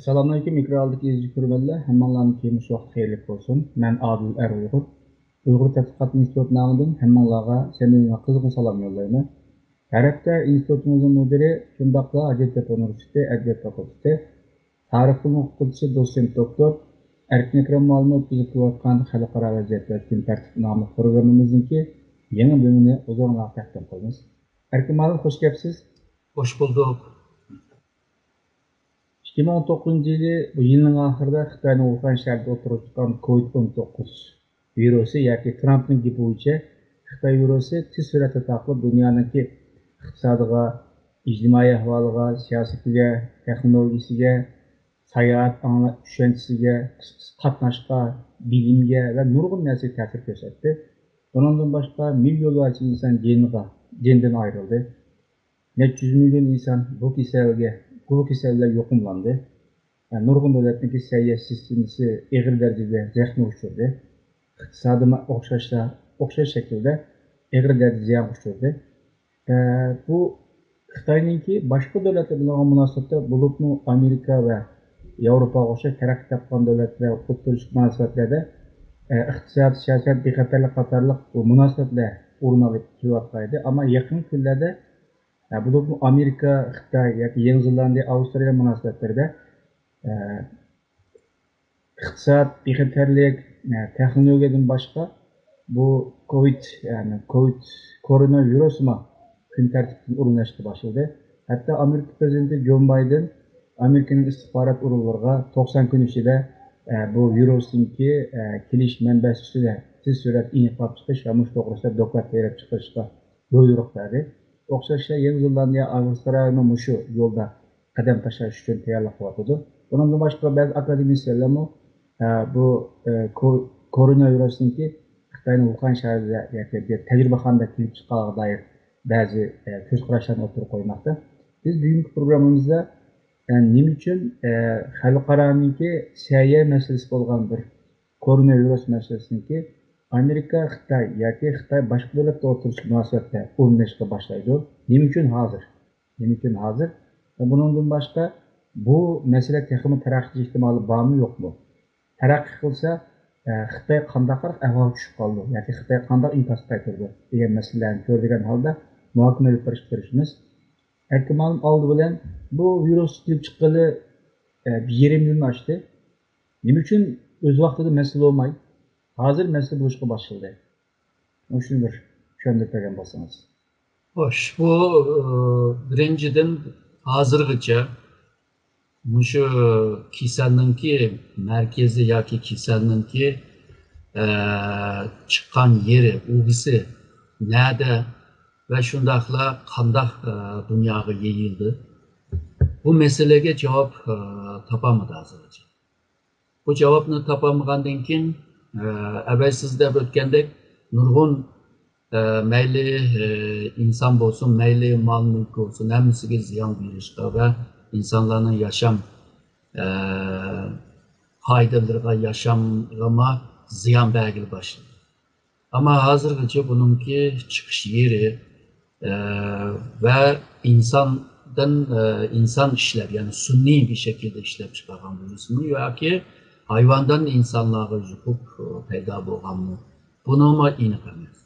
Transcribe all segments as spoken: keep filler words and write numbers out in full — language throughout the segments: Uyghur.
ئەسسالامۇئەلەيكۇم، ئېكران ئالدىدىكى ئەزىز كۆرۈرمەنلەر، ھەممىڭلارنىڭكى مۇشۇ ۋاقىت خەيرلىك بولسۇن. مەن ئادىل ئەر ئۇيغۇر. ئۇيغۇر تەتقىقات ئىنستىتۇتى نامىدىن ھەممىڭلارغا سەمىمىي ۋە قىزغىن سالام يوللايمەن. ھەر ھەپتە ئىنستىتۇتىمىزنىڭ مۇدىرى، شۇنداقلا ھاجەتتەپە ئۇنىۋېرسىتېتى ئەدەبىيات فاكۇلتېتى تارىخ ئوقۇتقۇچىسى، دوتسېنت دوكتور ئەركىن ئەكرەم مۇئەللىم ئۆتكۈزۈپ كېلىۋاتقان خەلقئارا ۋەزىيەت ۋە كۈن تەرتىپ ناملىق پروگراممىمىزنىڭكى يېڭى بۆلۈمىنى ھۇزۇرۇڭلارغا تەقدىم قىلىمىز. ئەركىن مۇئەللىم، خوش كەپسىز. خوش بولدۇق. ئىككى مىڭ ئون توققۇزىنچى يىلى، بۇ يىلنىڭ ئاخىرىدا خىتاينىڭ ۋۇخەن شەھىرىدە ئوتتۇرىغا چىققان كوۋىد ئون توققۇز ۋىرۇسى ياكى ترامپنىڭ گېپى بويىچە خىتاي ۋىرۇسى تېز سۈرئەتتە تارقىلىپ، دۇنيانىڭكى ئىقتىسادىغا، ئىجتىمائىي ئەھۋالىغا، سىياسىتىگە، تېخنولوگىيىسىگە، ساياھەت ئاڭلا-، چۈشەنچىسىگە، قىسقىسى قاتناشقا، بىلىمگە ۋە نۇرغۇن نەرسىگە تەسىر كۆرسەتتى. بۇنىڭدىن باشقا، مىليونلارچە ئىنسان جېنىغا، جېنىدىن ئايرىلدى. نەچچە يۈز مىليون ئىنسان بۇ كېسەلگە، بۇ كېسەل بىلەن يۇقۇملاندى. نۇرغۇن دۆلەتنىڭكى سەھىيە سىستېمىسى ئېغىر دەرىجىدە زەخمىگە ئۇچرىدى. ئىقتىسادىمۇ ئوخشاشلا، ئوخشاش شەكىلدە ئېغىر دەرىجىدە زىيانغا ئۇچرىدى. بۇ خىتاينىڭكى باشقا دۆلەتلەر بىلەن بولغان مۇناسىۋەتتە، بولۇپمۇ ئامېرىكا ۋە ياۋروپاغا ئوخشاش تەرەققىي تاپقان دۆلەتلەر ئوتتۇرىلىشىپ مۇناسىۋەتلەردە، ئىقتىساد، سىياسەت، بىخەتەرلىك قاتارلىق بۇ مۇناسىۋەتلەر ئورۇن ئېلىپ كېلىۋاتقان ئىدى. ئەمما يېقىنقى كۈنلەردە، بولۇپمۇ ئامېرىكا، خىتاي ياكى يېڭى زېلاندىيە، ئاۋسترالىيە مۇناسىۋەتلىرىدە، ئىقتىساد، بىخەتەرلىك، تېخنولوگىيەدىن باشقا، بۇ كوۋىد، يەنى كوۋىد، كورونا ۋىرۇسىمۇ كۈن تەرتىپتىن ئورۇنلاشقا باشلىدى. ھەتتا ئامېرىكا پىرېزىدېنتى جو بايدېن ئامېرىكىنىڭ ئىستىخبارات ئورۇنلىرىغا توقسان كۈن ئىچىدە، بۇ ۋىرۇسنىڭكى، كېلىش مەنبەسى ئۈستىدە تېز سۈرئەتتە ئېنىقلاپ چىقىش ۋە مۇشۇ توغرىسىدا دوكلات تەييارلاپ چىقىرىشقا بۇيرۇق بەردى. ئوخشاشلا يېڭى زېلاندىيە، ئاۋسترالىيەمۇ مۇشۇ يولدا قەدەم تاشلاش ئۈچۈن تەييارلىق قىلىۋاتىدۇ. بۇنىڭدىن باشقا بەزى ئاكادېمىسىيەلەرمۇ، ئە، بۇ، ئە، كو-، كورونا ۋىرۇسنىڭكى خىتاينىڭ ۋۇخەن شەھىرىدە ياكى بىر تەجرىبىخانىدا كېلىپ چىققانلىقىغا دائىر بەزى، ئە، كۆز قاراشلارنى ئوتتۇرىغا قويماقتا. بىز بۈگۈنكى پروگراممىمىزدا، ئە، نېمە ئۈچۈن، ئە، خەلقئارانىڭكى سەھىيە مەسىلىسى بولغان بىر كورونا ۋىرۇس مەسىلىسىنىڭكى ئامېرىكا، خىتاي ياكى خىتاي باشقا دۆلەتلەر ئوتتۇرىسىدا مۇناسىۋەتتە ئورۇنلىشىشقا باشلايدۇ. نېمە ئۈچۈن ھازىر؟ نېمە ئۈچۈن ھازىر؟ ۋە بۇنىڭدىن باشقا، بۇ مەسىلە تېخىمۇ تەرەققىي ئېھتىمالى بارمۇ، يوقمۇ؟ تەرەققىي قىلسا، ئە، خىتاي قانداق ئەھۋالغا چۈشۈپ قالىدۇ ياكى خىتاي قانداق ئىنكاس قايتۇرىدۇ دېگەن مەسىلىلەرنى كۆرىدىغان ھالدا مۇھاكىمە ئېلىپ بېرىشقا تىرىشىمىز. ئەركىن مۇئەللىم، ئالدى بىلەن بۇ ۋىرۇس كېلىپ چىققىلى، ئە، بىر يېرىم يىلدىن ئاشتى. نېمە ئۈچۈن ئۆز ۋاقتىدا مەسىلە بولماي، ھازىر مەسىلە بولۇشقا باشلىدى؟ مۇشۇنى بىر چۈشەندۈرۈپ بەرگەن بولسىڭىز. خوش، بۇ، ئى، بىرىنچىدىن، ھازىرغىچە مۇشۇ كېسەلنىڭكى مەركىزى ياكى كېسەلنىڭكى، ئە، چىققان يېرى، ئۇۋىسى نەدە ۋە شۇنداقلا قانداق، ئە، دۇنياغا يېيىلدى؟ بۇ مەسىلىگە جاۋاب، ئە، تاپالمىدى ھازىرغىچە. بۇ جاۋابنى تاپالمىغاندىن كېيىن، ئە، ئەۋەل سىز دەپ ئۆتكەندەك، نۇرغۇن، ئە، مەيلى، ئە، ئىنسان بولسۇن، مەيلى مال-مۈلۈك بولسۇن، ھەممىسىگە زىيان بېرىشقا ۋە ئىنسانلارنىڭ ياشام، ئە، قائىدىلىرىغا، ياشامغىمۇ زىيان بەرگىلى باشلىدى. ئەمما ھازىرغىچە بۇنىڭكى چىقىش يېرى، ئە، ۋە ئىنساندىن، ئە، ئىنسان ئىشلەپ، يەنى سۈنئىي بىر شەكىلدە ئىشلەپ چىقارغان بولۇشىمۇ ياكى ھايۋاندىن ئىنسانلارغا يۇقۇپ، ئە، پەيدا بولغانمۇ؟ بۇنىڭمۇ ئېنىق ئەمەس.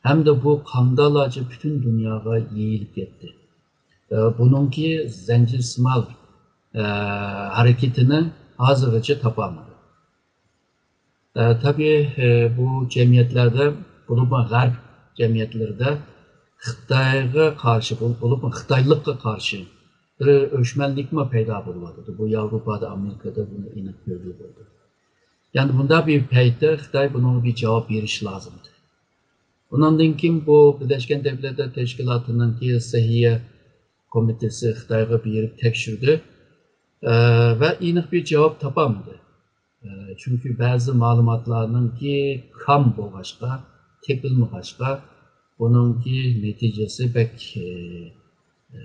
ھەمدە بۇ قانداقلارچە پۈتۈن دۇنياغا يېيىلىپ كەتتى؟ ئە، بۇنىڭكى زەنجىرسىمال، ئە، ھەرىكىتىنى ھازىرغىچە تاپالمىدى. ئە، تەبىئىي، ئە، بۇ جەمئىيەتلەردە، بولۇپمۇ غەرب جەمئىيەتلىرىدە خىتايغا قارشى، بول-، بولۇپمۇ خىتايلىققا قارشى بىر ئۆچمەنلىكمۇ پەيدا بولۇۋاتىدۇ. بۇ ياۋروپادا، ئامېرىكىدا بۇنى ئېنىق كۆرگىلى بولىدۇ. يەنى بۇنداق بىر پەيتتە خىتاي بۇنىڭغا بىر جاۋاب بېرىشى لازىمدى. ئۇنىڭدىن كېيىن بۇ بىرلەشكەن دۆلەتلەر تەشكىلاتىنىڭكى سەھىيە كومىتېتى خىتايغا بېرىپ تەكشۈردى، ئە، ۋە ئېنىق بىر جاۋاب تاپالمىدى. ئە، چۈنكى بەزى مەلۇماتلارنىڭكى كام بولغاچقا، تېپىلمىغاچقا، بۇنىڭكى نەتىجىسى بەك، ئە، ئە،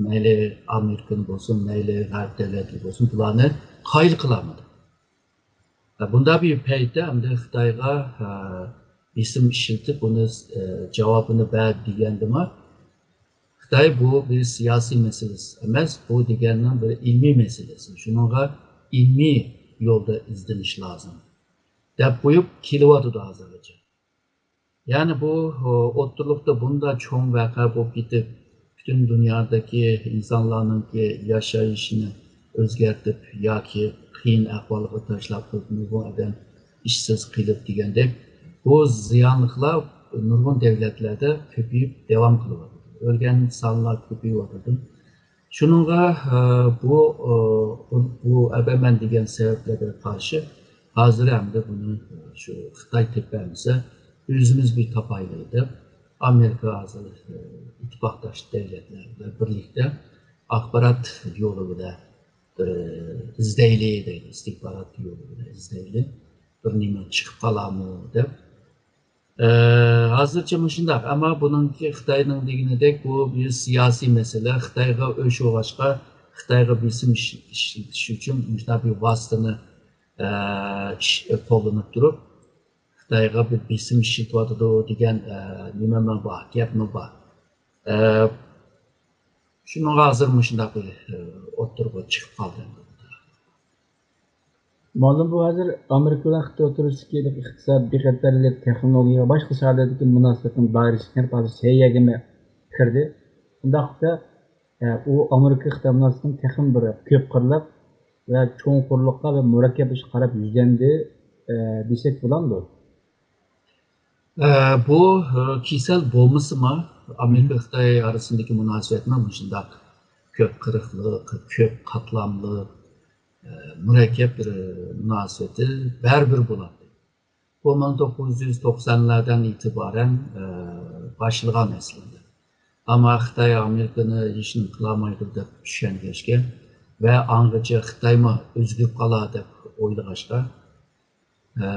مەيلى ئامېرىكىنى بولسۇن، مەيلى غەرب دۆلەتلىرى بولسۇن، بۇلارنى قايىل قىلالمىدى. ئە، بۇنداق بىر پەيتتە ئەمدى خىتايغا، ئە، بېسىم ئىشلىتىپ، بۇنى، ئە، جاۋابىنى بەر دېگەندىمۇ، خىتاي بۇ بىر سىياسىي مەسىلىسى ئەمەس، بۇ دېگەننىڭ بىر ئىلمىي مەسىلىسى. شۇنىڭغا ئىلمىي يولدا ئىزدىنىش لازىم، دەپ قويۇپ كېلىۋاتىدۇ ھازىرغىچە. يەنى بۇ، ئوتتۇرىلىقتا بۇنداق چوڭ ۋەقە بولۇپ كېتىپ، پۈتۈن دۇنيادىكى ئىنسانلارنىڭكى ياشايىشىنى ئۆزگەرتىپ ياكى قىيىن ئەھۋالغا تاشلاپ قويۇپ، نۇرغۇن ئادەم ئىشسىز قېلىپ دېگەندەك، بۇ زىيانلىقلار نۇرغۇن دۆلەتلەردە كۆپىيىپ داۋام قىلىۋاتىدۇ. ئۆلگەن سانلار كۆپىيىۋاتىدۇ. شۇنىڭغا، ئە، بۇ، ئە، بۇ، بۇ ئەبەمەن دېگەن سەۋەبلەرگە قارشى ھازىر ئەمدى بۇنى، ئە، شۇ خىتاي تېپەلمىسە، ئۆزىمىز بىر تاپايلى دەپ، ئامېرىكا ھازىر، ئە، ئىتتىپاقداش دۆلەتلەر بىلەن بىرلىكتە ئاخبارات يولى بىلەن، ئە، ئىزدەيلى دەيدۇ، ئىستىخبارات يولى بىلەن ئىزدەيلى، بىر نېمە چىقىپ قالامۇ دەپ. ئە، ھازىرچە مۇشۇنداق، ئەمما بۇنىڭكى خىتاينىڭ دېگىنىدەك بۇ بىر سىياسىي مەسىلە. خىتايغا ئۆچ بولغاچقا، خىتايغا بېسىم ئىش-، ئىشلىتىش ئۈچۈن مۇشۇنداق بىر ۋاسىتىنى، ئە، ئىش-، قوللىنىپ تۇرۇپ، خىتايغا بىر بېسىم ئىشلىتىۋاتىدۇ دېگەن، ئە، نېمىمۇ بار، گەپمۇ بار. ئە، شۇنىڭغا ھازىر مۇشۇنداق بىر، ئە، ئوتتۇرىغا چىقىپ قالدى. مۇئەللىم، بۇ ھازىر ئامېرىكا بىلەن خىتاي ئوتتۇرىسىدىكى ئىقتىساد، بىخەتەرلىك، تېخنولوگىيە ۋە باشقا ساھەلەردىكى مۇناسىۋەتنىڭ دائىرىسىگە كىرىپ، ھازىر سەۋىيەگىمۇ كىردى. ئۇنداقتا، ئە، ئۇ ئامېرىكا خىتاي مۇناسىۋىتىنىڭ تېخىمۇ بىر كۆپ قىرلىق ۋە چوڭقۇرلۇققا ۋە مۇرەككەپلىشىشكە قاراپ يۈزلەندى، ئە، دېسەك بولامدۇ؟ ئە، بۇ، ئە، كېسەل بولمىسىمۇ، ئامېرىكا خىتاي ئارىسىندىكى مۇناسىۋەتمۇ مۇشۇنداق كۆپ قىرلىق، كۆپ قاتلاملىق، ئە، مۇرەككەپ بىر، ئە، مۇناسىۋىتى بەرىبىر بولاتتى. بۇ مىڭ توققۇز يۈز توقسانلاردىن ئېتىبارەن، ئە، باشلىغان ئەسلىدە. ئەمما خىتاي ئامېرىكىنى ھېچنېمە قىلالمايدۇ دەپ چۈشەنگەچكە ۋە ئاڭغىچە خىتايمۇ ئۆزگىرىپ قالار دەپ ئويلىغاچقا، ئە،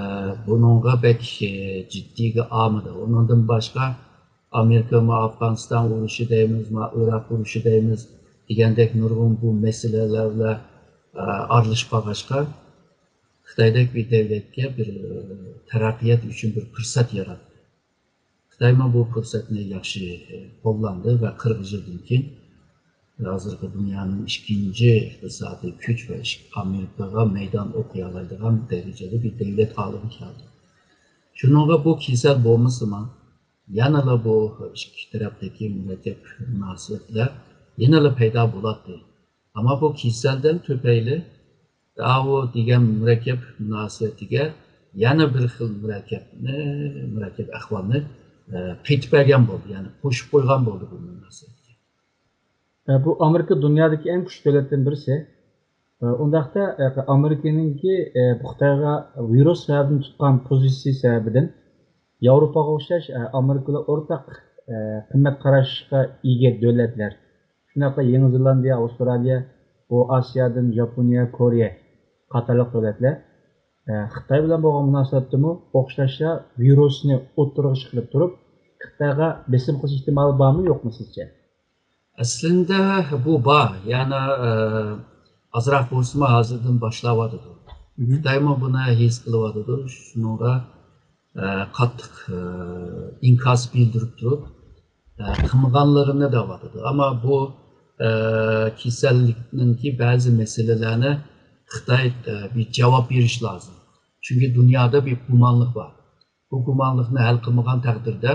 بۇنىڭغا بەك، ئە، جىددىيگە ئالمىدى. ئۇنىڭدىن باشقا، ئامېرىكا ما ئافغانىستان ئۇرۇشى دەيمىز، ما ئىراق ئۇرۇشى دەيمىز دېگەندەك نۇرغۇن بۇ مەسىلىلەر بىلەن، ئە، ئارىلىشىپ قالغاچقا، خىتايدەك بىر دۆلەتكە بىر، ئە، تەرەققىيات ئۈچۈن بىر پۇرسەت ياراتتى. خىتايمۇ بۇ پۇرسەتنى ياخشى قوللاندى ۋە قىرىق يىلدىن كېيىن ھازىرقى دۇنيانىڭ ئىككىنچى ئىقتىسادىي كۈچ ۋە ئىش-، ئامېرىكىغا مەيدان ئوقۇيالايدىغان دەرىجىدە بىر دۆلەت ھالىغا كەلدى. شۇنىڭغا بۇ كېسەل بولمىسىمۇ، يەنىلا بۇ ئىككى تەرەپتىكى مۇرەككەپ مۇناسىۋەتلەر يەنىلا پەيدا بولاتتى. ئەمما بۇ كېسەلدىن تۈپەيلى داۋۇ دېگەن مۇرەككەپ مۇناسىۋىتىگە يەنە بىر خىل مۇرەككەپنى، مۇرەككەپ ئەھۋالنى، ئە، قېتىپ بەرگەن بولدى، يەنى قوشۇپ قويغان بولدى بۇ مۇناسىۋەتكە. ئە، بۇ ئامېرىكا دۇنيادىكى ئەڭ كۈچلۈك دۆلەتتىن بىرسى. ئە، ئۇنداقتا، ئە، ئامېرىكىنىڭكى، ئە، بۇ خىتايغا ۋىرۇس سەۋەبىدىن تۇتقان پوزىتسىيە سەۋەبىدىن ياۋروپاغا ئوخشاش، ئە، ئامېرىكا بىلەن ئورتاق، ئە، قىممەت قاراشقا ئىگە دۆلەتلەر، شۇنداقلا يېڭى زېلاندىيە، ئاۋسترالىيە، بۇ ئاسىيادىن ياپونىيە، كورېيە قاتارلىق دۆلەتلەر، ئە، خىتاي بىلەن بولغان مۇناسىۋەتتىمۇ ئوخشاشلا ۋىرۇسنى ئوتتۇرىغا چىقىرىپ تۇرۇپ، خىتايغا بېسىم قىلىش ئېھتىمالى بارمۇ، يوقمۇ سىزچە؟ ئەسلىندە بۇ بار، يەنى، ئە، ئازراق بولسىمۇ ھازىردىن باشلاۋاتىدۇ. مھم. خىتايمۇ بۇنى ھېس قىلىۋاتىدۇ. شۇنىڭغا، ئە، قاتتىق، ئە، ئىنكاس بىلدۈرۈپ تۇرۇپ، ئە، قىلمىغانلىرىنى دەۋاتىدۇ. ئەمما بۇ، ئە، كېسەللىكنىڭكى بەزى مەسىلىلەرنى خىتاي، ئە، بىر جاۋاب بېرىشى لازىم. چۈنكى دۇنيادا بىر گۇمانلىق بار. بۇ گۇمانلىقنى ھەل قىلمىغان تەقدىردە،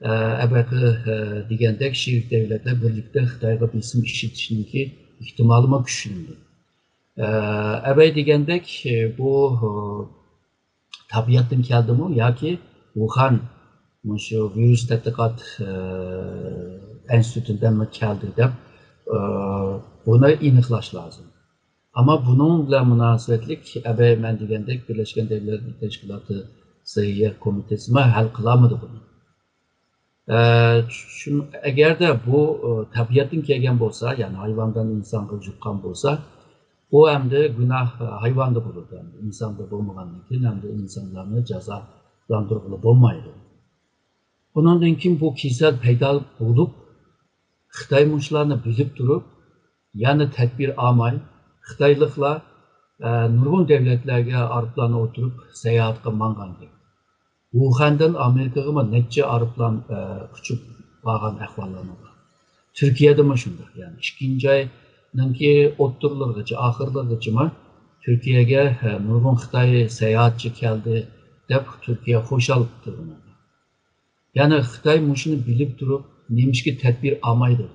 ئە، ئەبەقى، ئە، دېگەندەك شېرىك دۆلەتلەر بىرلىكتە خىتايغا بېسىم ئىشلىتىشنىڭكى ئېھتىمالىمۇ كۈچلىنىدۇ. ئە، ئەبەي دېگەندەك، ئە، بۇ، ئە، تەبىئەتتىن كەلدىمۇ ياكى ۋۇخەن مۇشۇ ۋىرۇس تەتقىقات، ئە، ئىنستىتۇتىدىنمۇ كەلدى دەپ، ئە، بۇنى ئېنىقلاش لازىم. ئەمما بۇنىڭ بىلەن مۇناسىۋەتلىك ئەبەي مەن دېگەندەك بىرلەشكەن دۆلەتلەر تەشكىلاتى سەھىيە كومىتېتىمۇ ھەل قىلالمىدى بۇنى. ئە، چۈ-، ئەگەردە بۇ، ئە، تەبىئەتتىن كەلگەن بولسا، يەنى ھايۋاندىن ئىنسانغا يۇققان بولسا، ئۇ ئەمدى گۇناھ، ئە، ھايۋاندا بولىدۇ. ئەمدى ئىنساندا بولمىغاندىن كېيىن ئەمدى ئىنسانلارنى جازالاندۇرغىلى بولمايدۇ. ئۇنىڭدىن كېيىن بۇ كېسەل پەيدا بولۇپ، خىتاي مۇشۇلارنى بىلىپ تۇرۇپ، يەنە تەدبىر ئالماي، خىتايلىقلار، ئە، نۇرغۇن دۆلەتلەرگە ئايروپىلانغا ئولتۇرۇپ ساياھەتكە ماڭغانىدى. ۋۇخەندىن ئامېرىكىغىمۇ نەچچە ئايروپىلان، ئە، ئۇچۇپ بارغان ئەھۋاللارمۇ بار. تۈركىيەدىمۇ شۇنداق، يەنى ئىككىنچى ئاينىڭكى ئوتتۇرىلىرىغىچە، ئاخىرلىرىغىچىمۇ تۈركىيەگە، ھە، نۇرغۇن خىتاي ساياھەتچى كەلدى دەپ، تۈركىيە خۇشال تىلغا ئالدى. يەنى خىتاي مۇشۇنى بىلىپ تۇرۇپ، نېمىشقا تەدبىر ئالمايدۇ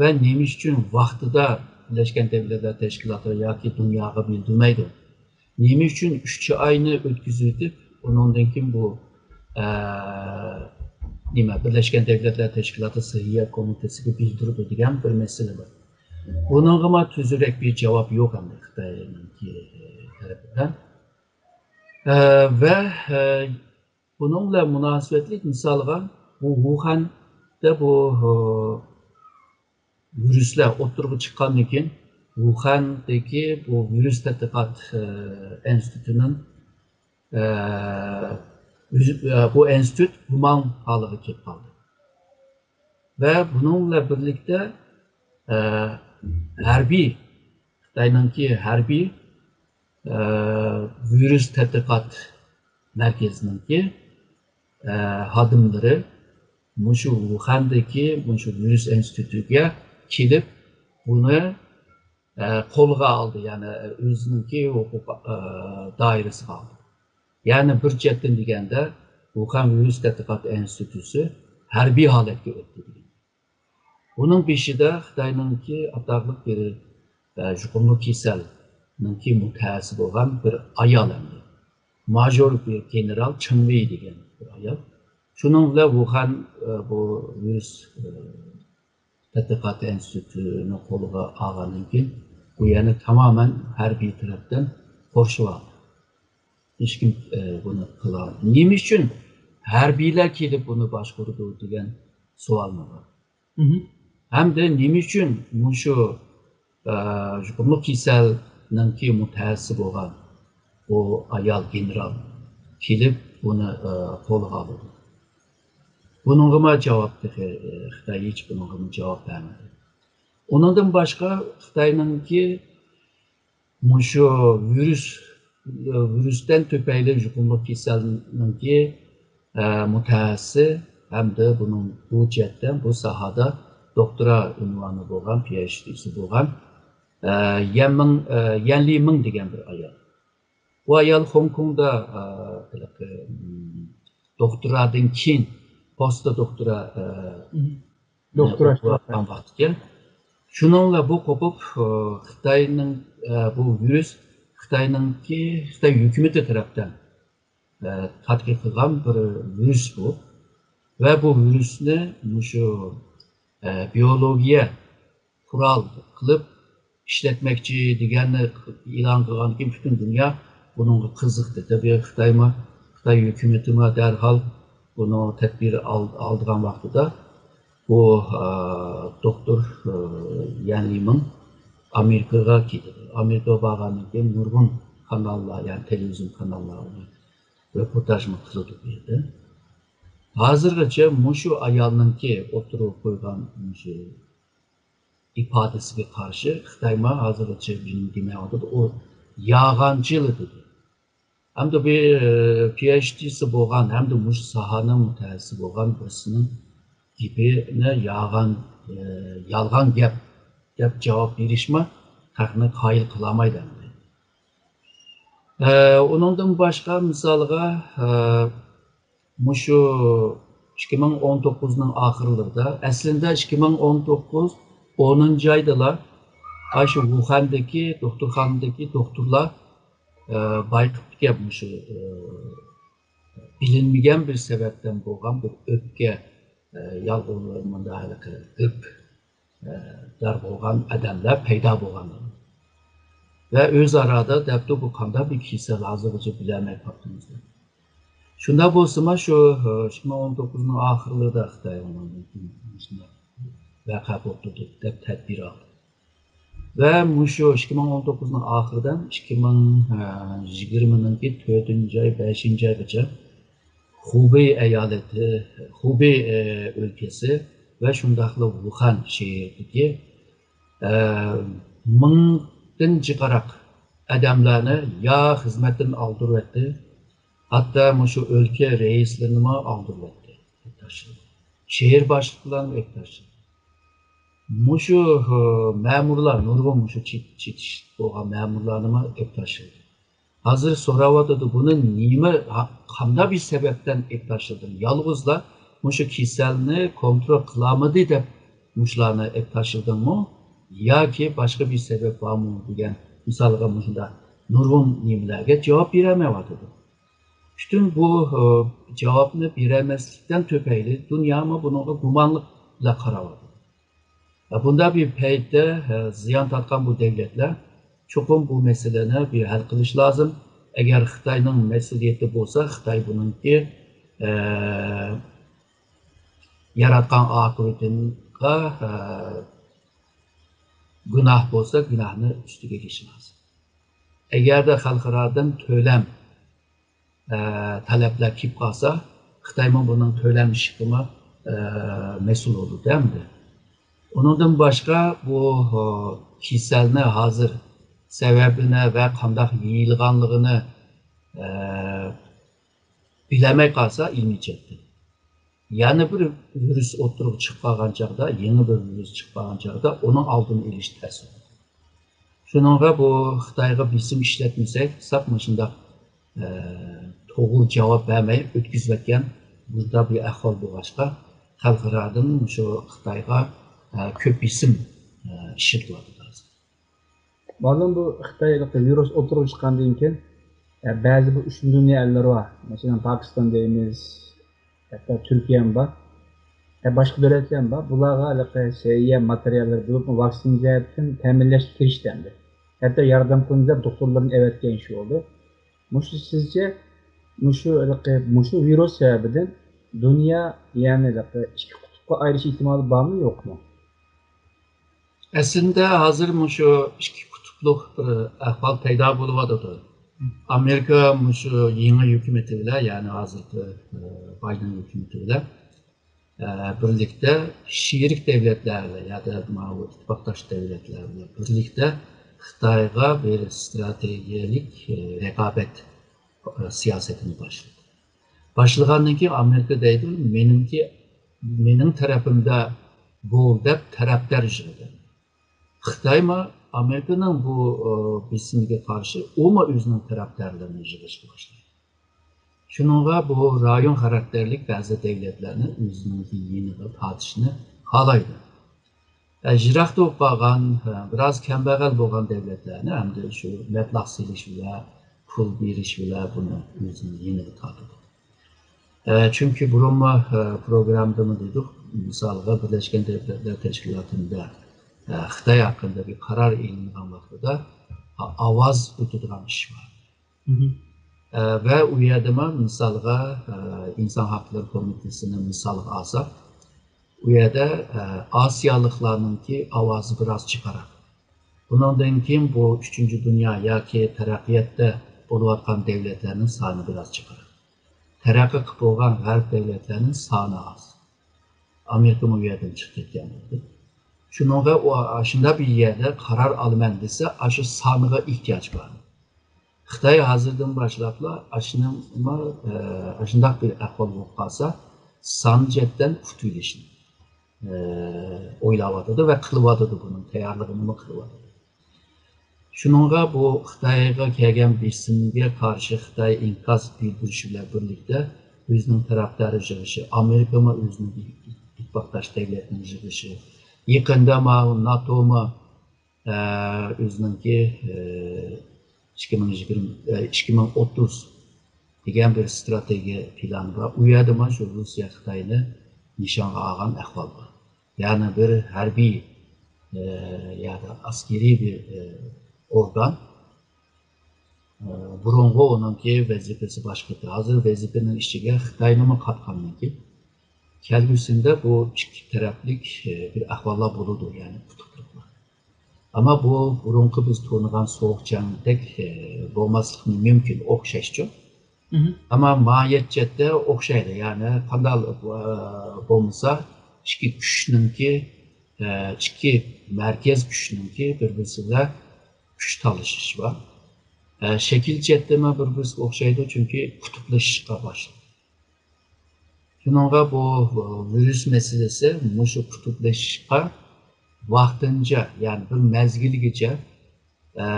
ۋە نېمە ئۈچۈن ۋاقتىدا بىرلەشكەن دۆلەتلەر تەشكىلاتىغا ياكى دۇنياغا بىلدۈرمەيدۇ؟ نېمە ئۈچۈن ئۈچ ئاينى ئۆتكۈزۈۋېتىپ، ئۇنىڭدىن كېيىن بۇ، ئە، نېمە، بىرلەشكەن دۆلەتلەر تەشكىلاتى سىرىيە كومىتېتىگە بىلدۈردى دېگەن بىر مەسىلە بار. بۇنىڭغىمۇ تۈزۈكرەك بىر جاۋاب يوق ئەمدى خىتاينىڭكى تەرىپىدىن. ئە، ۋە، ئە، بۇنىڭ بىلەن مۇناسىۋەتلىك مىسالغا، بۇ ۋۇخەندە بۇ، ئە، ۋىرۇسلار ئوتتۇرىغا چىققاندىن كېيىن، ۋۇخەندىكى بۇ ۋىرۇس تەتقىقات، ئە، ئىنستىتۇتىنىڭ، ئە، ئۆزى، ئە، بۇ ئىنستىتۇت گۇماڭ ھالىغا كېلىپ قالدى. ۋە بۇنىڭ بىلەن بىرلىكتە، ئە، ھەربىي، خىتاينىڭكى ھەربىي، ئە، ۋىرۇس تەتقىقات مەركىزىنىڭكى، ئە، خادىملىرى مۇشۇ ۋۇخەندىكى مۇشۇ ۋىرۇس ئىنستىتۇتىغا كېلىپ، بۇنى، ئە، قولغا ئالدى، يەنى ئۆزىنىڭكى ھوقۇق، ئە، دائىرىسىگە ئالدى. يەنى بىر جەھەتتىن دېگەندە، ۋۇخەن ۋىرۇس تەتقىقات ئىنستىتۇتى ھەربىي ھالەتكە ئۆتتى دېگەن. بۇنىڭ بېشىدا خىتاينىڭكى ئاتاقلىق بىر، ئە، يۇقۇملۇق كېسەلنىڭكى مۇتەخەسسىسى بولغان بىر ئايال ئەمدى. ماژور بىر گېنېرال چېڭ ۋېي دېگەن بىر ئايال. شۇنىڭ بىلەن ۋۇخەن، ئە، بۇ ۋىرۇس، ئە، تەتقىقات ئىنستىتۇتىنى قولىغا ئالغاندىن كېيىن، بۇ يەرنى تامامەن ھەربىي تەرەپتىن قورشىۋالدى. ھېچكىم، ئە، بۇنى قىلالمىدى. نېمە ئۈچۈن ھەربىيلەر كېلىپ بۇنى باشقۇرىدۇ دېگەن سوئالمۇ بار. مهم. ھەمدە نېمە ئۈچۈن مۇشۇ، ئە، يۇقۇملۇق كېسەلنىڭكى مۇتەخەسسىسى بولغان بۇ ئايال گېنېرال كېلىپ بۇنى، ئە، قولغا ئالىدۇ؟ بۇنىڭغىمۇ جاۋاب تېخى، ئە، خىتاي ھېچ بۇنىڭغىمۇ جاۋاب بەرمىدى. ئۇنىڭدىن باشقا خىتاينىڭكى مۇشۇ ۋىرۇس، ۋىرۇستىن تۈپەيلى يۇقۇملۇق كېسەلنىڭكى، ئە، مۇتەخەسسىسى ھەمدە بۇنىڭ بۇ جەھەتتە، بۇ ساھەدە دوكتورا ئۇنۋانى بولغان، پى ئەيچ دىسى بولغان، ئە، يەن مىڭ، ئە، يەن لى مىڭ دېگەن بىر ئايال. بۇ ئايال خوڭكوڭدا، ئە، ھېلىقى، م، دوكتورادىن كېيىن، پوست دوكتورا، ئە، مهم. دوكتورا ئوقۇۋاتقان ۋاقتىكەن. شۇنىڭ بىلەن بۇ قوپۇپ، ئە، خىتاينىڭ، ئە، بۇ ۋىرۇس خىتاينىڭكى، خىتاي ھۆكۈمىتى تەرەپتىن، ئە، تەتقىق قىلغان بىر ۋىرۇس بۇ. ۋە بۇ ۋىرۇسنى مۇشۇ، ئە، بىيولوگىيە قورال قىلىپ ئىشلەتمەكچى دېگەننى ئېلان قىلغاندىن كېيىن، پۈتۈن دۇنيا بۇنىڭغا قىزىقتى. تەبىئىي، خىتايمۇ، خىتاي ھۆكۈمىتىمۇ دەرھال بۇنىڭ تەدبىر ئال-، ئالىدىغان ۋاقتىدا بۇ، ئا، دوكتور، ئا، يەن لىمىڭ ئامېرىكىغا كېتىدۇ. ئامېرىكىغا بارغاندىن كېيىن نۇرغۇن قاناللار، يەنى تېلېۋىزىيون قاناللار ئۇنى رېپورتاژمۇ قىلىدۇ بۇ يەردە. ھازىرغىچە مۇشۇ ئايالنىڭكى ئوتتۇرىغا قويغان مۇشۇ ئىپادىسىگە قارشى خىتايمۇ ھازىرغىچە بىر نېمە دېمەيۋاتىدۇ. ئۇ يالغانچىلا دېدى. ھەمدە بىر، ئە، پى ئەيچ دىسى بولغان ھەمدە مۇشۇ ساھەنىڭ مۇتەخەسسىسى بولغان بىرسىنىڭ گېپىنى يالغان، ئە، يالغان گەپ دەپ جاۋاب بېرىشمۇ خەقنى قايىل قىلالمايدۇ ئەمدى. ئە، ئۇنىڭدىن باشقا مىسالغا، ئە، مۇشۇ ئىككى مىڭ ئون توققۇزنىڭ ئاخىرلىرىدا، ئەسلىندە ئىككى مىڭ ئون توققۇز ئونىنچى ئايدىلا ئاشۇ ۋۇخەندىكى دوختۇرخانىدىكى دوختۇرلار، ئە، بايقىپتىكەن مۇشۇ، ئە، بىلىنمىگەن بىر سەۋەبتىن بولغان بىر ئۆپكە، ئە، يالغۇزلىرى مۇنداق ھېلىقى ئۆپ، ئە، دار بولغان ئادەملەر پەيدا بولغان. ۋە ئۆزئارادا دەپتۇ، بۇ قانداق بىر كېسەل، ھازىرغىچە بىلەلمەي قاپتىمىز دەپ. شۇنداق بولسىمۇ، شۇ، ئىككى مىڭ ئون توققۇزنىڭ ئاخىرلىرىدا خىتاي ئۇنىڭدىن كېيىن مۇشۇنداق ۋەقە بولۇپ تۇردى دەپ تەدبىر ئالدى. ۋە مۇشۇ ئىككى مىڭ ئون توققۇزنىڭ ئاخىرىدىن ئىككى مىڭ يىگىرمىنىڭكى تۆتىنچى ئاي، بەشىنچى ئايغىچە خۇبېي ئايالىتى، خۇبېي، ئە، ئۆلكىسى ۋە شۇنداقلا ۋۇخەن شەھىرىدىكى، ئە، مىڭدىن جىقراق ئادەملەرنى يا خىزمەتتىن ئالدۇرۇۋەتتى، ھەتتا مۇشۇ ئۆلكە رەئىسلىرىنىمۇ ئالدۇرۇۋەتتى. شەھەر باشلىقلارنى ئۆلتۈرۈشى. مۇشۇ، ئە، مەمۇرلار، نۇرغۇن مۇشۇ چېت-، چېتىشلىق بولغان مەمۇرلارنىمۇ ئېلىپ تاشلىدى. ھازىر سوراۋاتىدۇ، بۇنى نېمە، ھا-، قانداق بىر سەۋەبتىن ئېلىپ تاشلىدىڭ؟ يالغۇزلا مۇشۇ كېسەلنى كونترول قىلالمىدى دەپ مۇشۇلارنى ئېلىپ تاشلىدىڭمۇ؟ ياكى باشقا بىر سەۋەب بارمۇ دېگەن مىسالغا مۇشۇنداق نۇرغۇن نېمىلەرگە جاۋاب بېرەلمەيۋاتىدۇ. پۈتۈن بۇ، ئە، جاۋابنى بېرەلمەسلىكتىن تۈپەيلى دۇنيامۇ بۇنىڭغا گۇمانلىق بىلەن قاراۋاتىدۇ. ۋە بۇنداق بىر پەيتتە، ئە، زىيان تارتقان بۇ دۆلەتلەر چوقۇم بۇ مەسىلىنى بىر ھەل قىلىش لازىم. ئەگەر خىتاينىڭ مەسئۇلىيىتى بولسا، خىتاي بۇنىڭكى، ئە، ياراتقان ئاقىۋىتىغا، ئە، گۇناھ بولسا، گۇناھنى ئۈستىگە ئېلىشى لازىم. ئەگەردە خەلقئارادىن تۆلەم، ئە، تەلەپلەر كېلىپ قالسا، خىتايمۇ بۇنىڭ تۆلەنمىشىگىمۇ، ئە، مەسئۇل بولىدۇ ئەمدى. ئۇنىڭدىن باشقا بۇ، ئە، كېسەلنى ھازىر سەۋەبىنى ۋە قانداق يېيىلغانلىقىنى، ئە، بىلەلمەي قالسا ئىلمىي جەھەتتىن، يەنە بىر ۋىرۇس ئوتتۇرىغا چىقىپ قالغان چاغدا، يېڭى بىر ۋىرۇس چىقىپ قالغان چاغدا ئۇنىڭ ئالدىنى ئېلىش تەس بولىدۇ. شۇنىڭغا بۇ خىتايغا بېسىم ئىشلەتمىسەك، ساپ مۇشۇنداق، ئە، توغرا جاۋاب بەرمەي ئۆتكۈزۈۋەتكەن مۇنداق بىر ئەھۋال بولغاچقا، خەلقئارادىن شۇ خىتايغا، ئە، كۆپ بېسىم، ئە، ئىشلىتىۋاتىدۇ ھازىر. مالۇم، بۇ خىتاي ۋىرۇس ئوتتۇرىغا چىققاندىن كېيىن، ئە، بەزى بۇ ئۈچىنچى دۇنيا ئەللىرى بار. مەسىلەن، پاكىستان دەيمىز، ھەتتا تۈركىيەمۇ بار. ھە، باشقا دۆلەتلەرمۇ بار. بۇلارغا ھېلىقى سەھىيە ماتېرىياللىرى بولۇپمۇ ۋاكسىنا جەھەتتىن تەمىنلەشكە كىرىشتى ئەمدى. ھەتتا ياردەم قىلىمىز دەپ دوختۇرلارنى ئەۋەتكەن ئىش بولدى. مۇشۇ سىزچە، مۇشۇ ھېلىقى، مۇشۇ ۋىرۇس سەۋەبىدىن دۇنيا، يەنى ھېلىقى ئىككى قۇتۇپقا ئايرىلىش ئېھتىمالى بارمۇ، يوقمۇ؟ ئەسلىدە ھازىر مۇشۇ ئىككى قۇتۇپلۇق بىر ئەھۋال پەيدا بولۇۋاتىدۇ. ئامېرىكا مۇشۇ يېڭى ھۆكۈمىتى بىلەن، يەنى ھازىرقى، ئە، بايدېن ھۆكۈمىتى بىلەن، ئە، بىرلىكتە شېرىك دۆلەتلەر بىلەن ياكى ماۋۇ ئىتتىپاقداش دۆلەتلەر بىلەن بىرلىكتە خىتايغا بىر ئىستراتېگىيەلىك، ئە، رىقابەت، ئە، سىياسىتىنى باشلىدى. باشلىغاندىن كېيىن ئامېرىكا دەيدۇ، مېنىڭكى، مېنىڭ تەرەپىمدە بول دەپ تەرەپدار يىغدى. خىتايمۇ ئامېرىكىنىڭ بۇ، ئە، بېسىمىگە قارشى ئۇمۇ ئۆزىنىڭ تەرەپدارلىرىنى يىغىشقا باشلايدۇ. شۇنىڭغا بۇ رايون خاراكتېرلىك بەزى دۆلەتلەرنى ئۆزىنىڭكى يېنىغا تارتىشنى خالايدۇ. ئە، يىراقتا بولۇپ قالغان، ئە، بىراز كەمبەغەل بولغان دۆلەتلەرنى ئەمدى شۇ مەبلەغ سېلىش بىلەن، پۇل بېرىش بىلەن بۇنى ئۆزىنىڭ يېنىغا تارتىدۇ. ئە، چۈنكى بۇرۇنمۇ، ئە، پروگراممىدىمۇ دېدۇق، مىسالغا بىرلەشكەن دۆلەتلەر تەشكىلاتىنىدا، ئە، خىتاي ھەققىدە بىر قارار ئېلىنغان ۋاقتىدا ئا-، ئاۋاز ئۆتىدىغان ئىش بار. ئە، ۋە ئۇ يەردىمۇ مىسالغا، ئە، ئىنسان ھەقلىرى كومىتېتىنى مىسالغا ئالساق، ئۇ يەردە، ئە، ئاسىيالىقلارنىڭكى ئاۋازى بىراز جىقراق. بۇنىڭدىن كېيىن بۇ ئۈچىنچى دۇنيا ياكى تەرەققىياتتا بولۇۋاتقان دۆلەتلەرنىڭ سانى بىراز جىقراق. تەرەققىي قىلىپ بولغان غەرب دۆلەتلەرنىڭ سانى ئاز. ئامېرىكىمۇ ئۇ يەردىن چىقىپ كەتكەن بولدى. شۇنىڭغا ئۇ ئاشۇنداق بىر يەردە قارار ئالىمەن دېسە، ئاشۇ سانغا ئېھتىياج بار. خىتاي ھازىردىن باشلاپلا ئاشۇنىڭ، ئە، ئاشۇنداق بىر ئەھۋال بولۇپ قالسا، سان جەھەتتىن قۇتۇلۇشنى، ئە، ئويلاۋاتىدۇ ۋە قىلىۋاتىدۇ، بۇنىڭ تەييارلىقىنىمۇ قىلىۋاتىدۇ. شۇنىڭغا بۇ خىتايغا كەلگەن بېسىمگە قارشى خىتاي ئىنكاس بىلدۈرۈشى بىلەن بىرلىكتە ئۆزىنىڭ تەرەپدارى يىغىشى، ئامېرىكىمۇ ئۆزىنىڭ ئىتتىپاقداش دۆلەتنى يىغىشى، يېقىندا ماۋۇ ناتومۇ، ئە، ئۆزىنىڭكى، ئە، ئىككى مىڭ يىگىرمە، ئە، ئىككى مىڭ ئوتتۇز دېگەن بىر ئىستراتېگىيە پىلانى بار. ئۇ يەردىمۇ شۇ روسىيە خىتاينى نىشانغا ئالغان ئەھۋال بار. يەنى بىر ھەربىي، ئە، يا ئەسكىرىي بىر، ئە، ئورگان. ئە، بۇرۇنقى ئۇنىڭكى ۋەزىپىسى باشقا ئىدى. ھازىر ۋەزىپىنىڭ ئىچىگە خىتاينىمۇ قاتقاندىن كېيىن، كەلگۈسىدە بۇ ئىككى تەرەپلىك، ئە، بىر ئەھۋاللار بولىدۇ، يەنى قۇتۇپلۇقلار. ئەمما بۇ بۇرۇنقى بىز تونۇغان سوغۇق جەڭدەك، ئە، بولماسلىقى مۇمكىن، ئوخشاشچۇ. ئەمما ماھىيەت جەھەتتە ئوخشايدۇ. يەنى قانداق، ئە، بولمىسا، ئىككى كۈچنىڭكى، ئە، ئىككى مەركەز كۈچنىڭكى بىر-بىرسى بىلەن كۈچ تالىشىشى بار. ئە، شەكىل جەھەتتىمۇ بىر-بىرسىگە ئوخشايدۇ، چۈنكى قۇتۇپلىشىشقا باشلىدى. شۇنىڭغا بۇ، بۇ ۋىرۇس مەسىلىسى مۇشۇ قۇتۇپلىشىشقا، ۋاقتىنچە، يەنى بىر مەزگىلگىچە، ئە،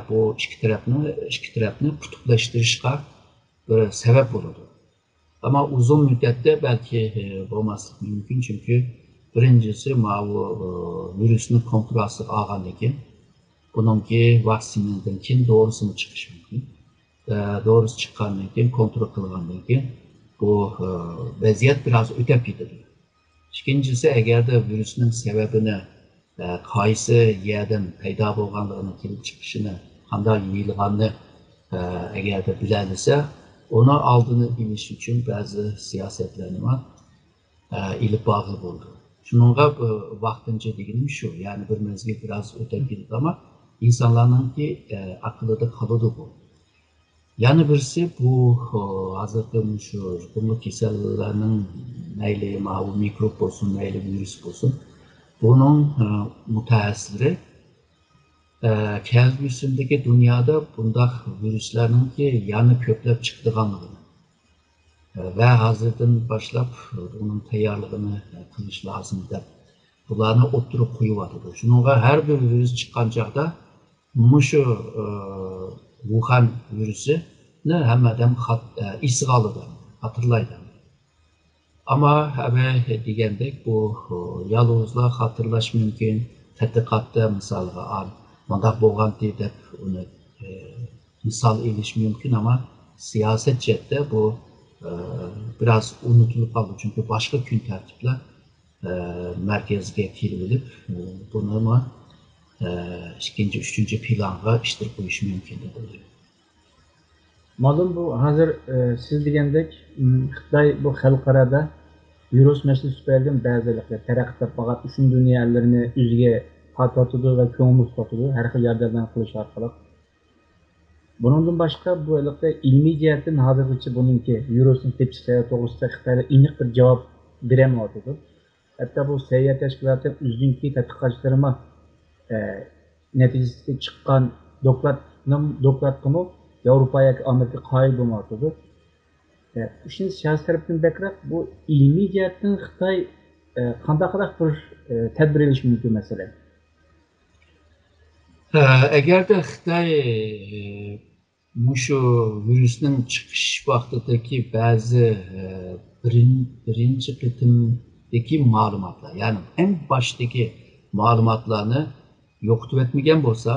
بۇ ئىككى تەرەپنى، ئىككى تەرەپنى پۈتۈكلەشتۈرۈشكە بىر سەۋەب بولىدۇ. ئەمما ئۇزۇن مۇددەتتە بەلكى، ئە، بولماسلىقى مۇمكىن، چۈنكى بىرىنچىسى، ماۋۇ، ئە، ۋىرۇسنى كونترول ئاستىغا ئالغاندىن كېيىن، بۇنىڭكى ۋاكسىنىدىن كېيىن دورىسىمۇ چىقىشى مۇمكىن. ئە، دورىسى چىققاندىن كېيىن، كونترول قىلغاندىن كېيىن بۇ، ئە، ۋەزىيەت بىراز ئۆتەپ كېتىدۇ. ئىككىنچىسى، ئەگەردە ۋىرۇسنىڭ سەۋەبىنى، ئە، قايسى يەردىن پەيدا بولغانلىقىنى، كېلىپ چىقىشىنى، قانداق يېيىلغاننى، ئە، ئەگەردە بىلەلىسە، ئۇنىڭ ئالدىنى ئېلىش ئۈچۈن بەزى سىياسەتلەرنىمۇ، ئە، ئېلىپ بارغىلى بولىدۇ. شۇنىڭغا، ئە، ۋاقتىنچە دېگىنىم شۇ، يەنى بىر مەزگىل بىراز ئۆتەپ كېتىدۇ، ئەمما ئىنسانلارنىڭكى، ئە، ئەقلىدە قالىدۇ بۇ. يەنە بىرسى بۇ، ئۇ، ھازىرقى مۇشۇ يۇقۇملۇق كېسەللەرنىڭ مەيلى ماۋۇ مىكروب بولسۇن، مەيلى ۋىرۇس بولسۇن، بۇنىڭ، ئە، مۇتەخەسسىسلىرى، ئە، كەلگۈسىدىكى دۇنيادا بۇنداق ۋىرۇسلارنىڭكى يەنە كۆپلەپ چىقىدىغانلىقىنى، ئە، ۋە ھازىردىن باشلاپ ئۇنىڭ تەييارلىقىنى، ئە، قىلىش لازىم دەپ بۇلارنى ئوتتۇرىغا قويۇۋاتىدۇ. شۇنىڭغا ھەر بىر ۋىرۇس چىققان چاغدا مۇشۇ، ئە، ۋۇخەن ۋىرۇسىنى ھەممە ئادەم خات-، ئە، ئېسىگە ئالىدۇ، خاتىرىلايدۇ. ئەمما ھەممە دېگەندەك بۇ، ئە، يالغۇزلا خاتىرىلاش مۇمكىن. تەتقىقاتتا مىسالغا ئال، مۇنداق بولغانتى دەپ ئۇنى، ئە، مىسال ئېلىش مۇمكىن، ئەمما سىياسەت جەھەتتە بۇ، ئە، بىراز ئۇنتۇلۇپ قالدى، چۈنكى باشقا كۈن تەرتىپلەر ئە، مەركەزگە كېلىۋېلىپ، ئە، بۇنىمۇ، ئە، ئىككىنچى، ئۈچىنچى پىلانغا ئىتتىرىپ قويۇش مۇمكىن دەپ ئويلايمەن. مالۇم، بۇ ھازىر، ئە، سىز دېگەندەك، م، خىتاي بۇ خەلقئارادا ۋىرۇس مەسىلىسى تۈپەيلىدىن بەزى ھاللاردا تەرەققىي تېپىپ بارغان ئۈچىنچى دۇنيا ئەللىرىنى ئۆزىگە تارتىۋاتىدۇ ۋە كۆڭۈل تۇتۇۋاتىدۇ، ھەر خىل ياردەملەرنى قىلىش ئارقىلىق. بۇنىڭدىن باشقا، بۇ ھېلىقى ئىلمىي جەھەتتىن ھازىرغىچە بۇنىڭكى ۋىرۇسنىڭ تېپىش سەۋەبى توغرىسىدا خىتايلار ئېنىق بىر جاۋاب بېرەلمەيۋاتىدۇ. ھەتتا بۇ سەھىيە تەشكىلاتى ئۆزىنىڭكى تەتقىقاتچىلىرىمۇ، ئە، نەتىجىسىدە چىققان دوكلاتنىڭ، دوكلاتقىمۇ ياۋروپا ياكى ئامېرىكا قايىل بولمايۋاتىدۇ. ئە، ئۈچىنچى، سىياسىي تەرەپتىن بەكرەك بۇ ئىلمىي جەھەتتىن خىتاي، ئە، قانداقراق بىر، ئە، تەدبىر ئېلىشى مۇمكىن، مەسىلەن؟ ئە، ئەگەردە خىتاي، ئە، مۇشۇ ۋىرۇسنىڭ چىقىش ۋاقتىدىكى بەزى، ئە، بىرىن-، بىرىنچى قېتىمدىكى مەلۇماتلار، يەنى ئەڭ باشتىكى مەلۇماتلارنى يوقىتىۋەتمىگەن بولسا،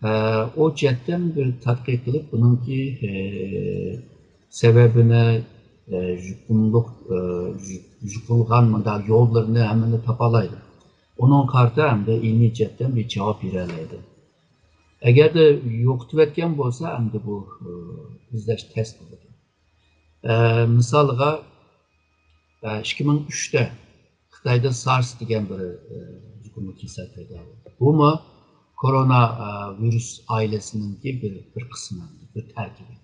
ئە، ئۇ جەھەتتىن بىر تەتقىق قىلىپ، بۇنىڭكى، ئە، سەۋەبىنى، ئە، يۇقۇملۇق، ئە، يۇ-، يۇقۇلغان مۇنداق يوللىرىنى ھەممىنى تاپالايدۇ. ئۇنىڭغا قارىتا ئەمدى ئىلمىي جەھەتتىن بىر جاۋاب بېرەلەيدۇ. ئەگەردە يوقىتىۋەتكەن بولسا، ئەمدى بۇ، ئە، ئىزدەش تەس بولىدۇ. ئە، مىسالغا، ئە، ئىككى مىڭ ئۈچتە خىتايدا سارس دېگەن بىر، ئە، يۇقۇملۇق كېسەل پەيدا بولدى. بۇمۇ كورونا، ئە، ۋىرۇس ئائىلىسىنىڭكى بىر، بىر قىسمى، بىر تەركىبى.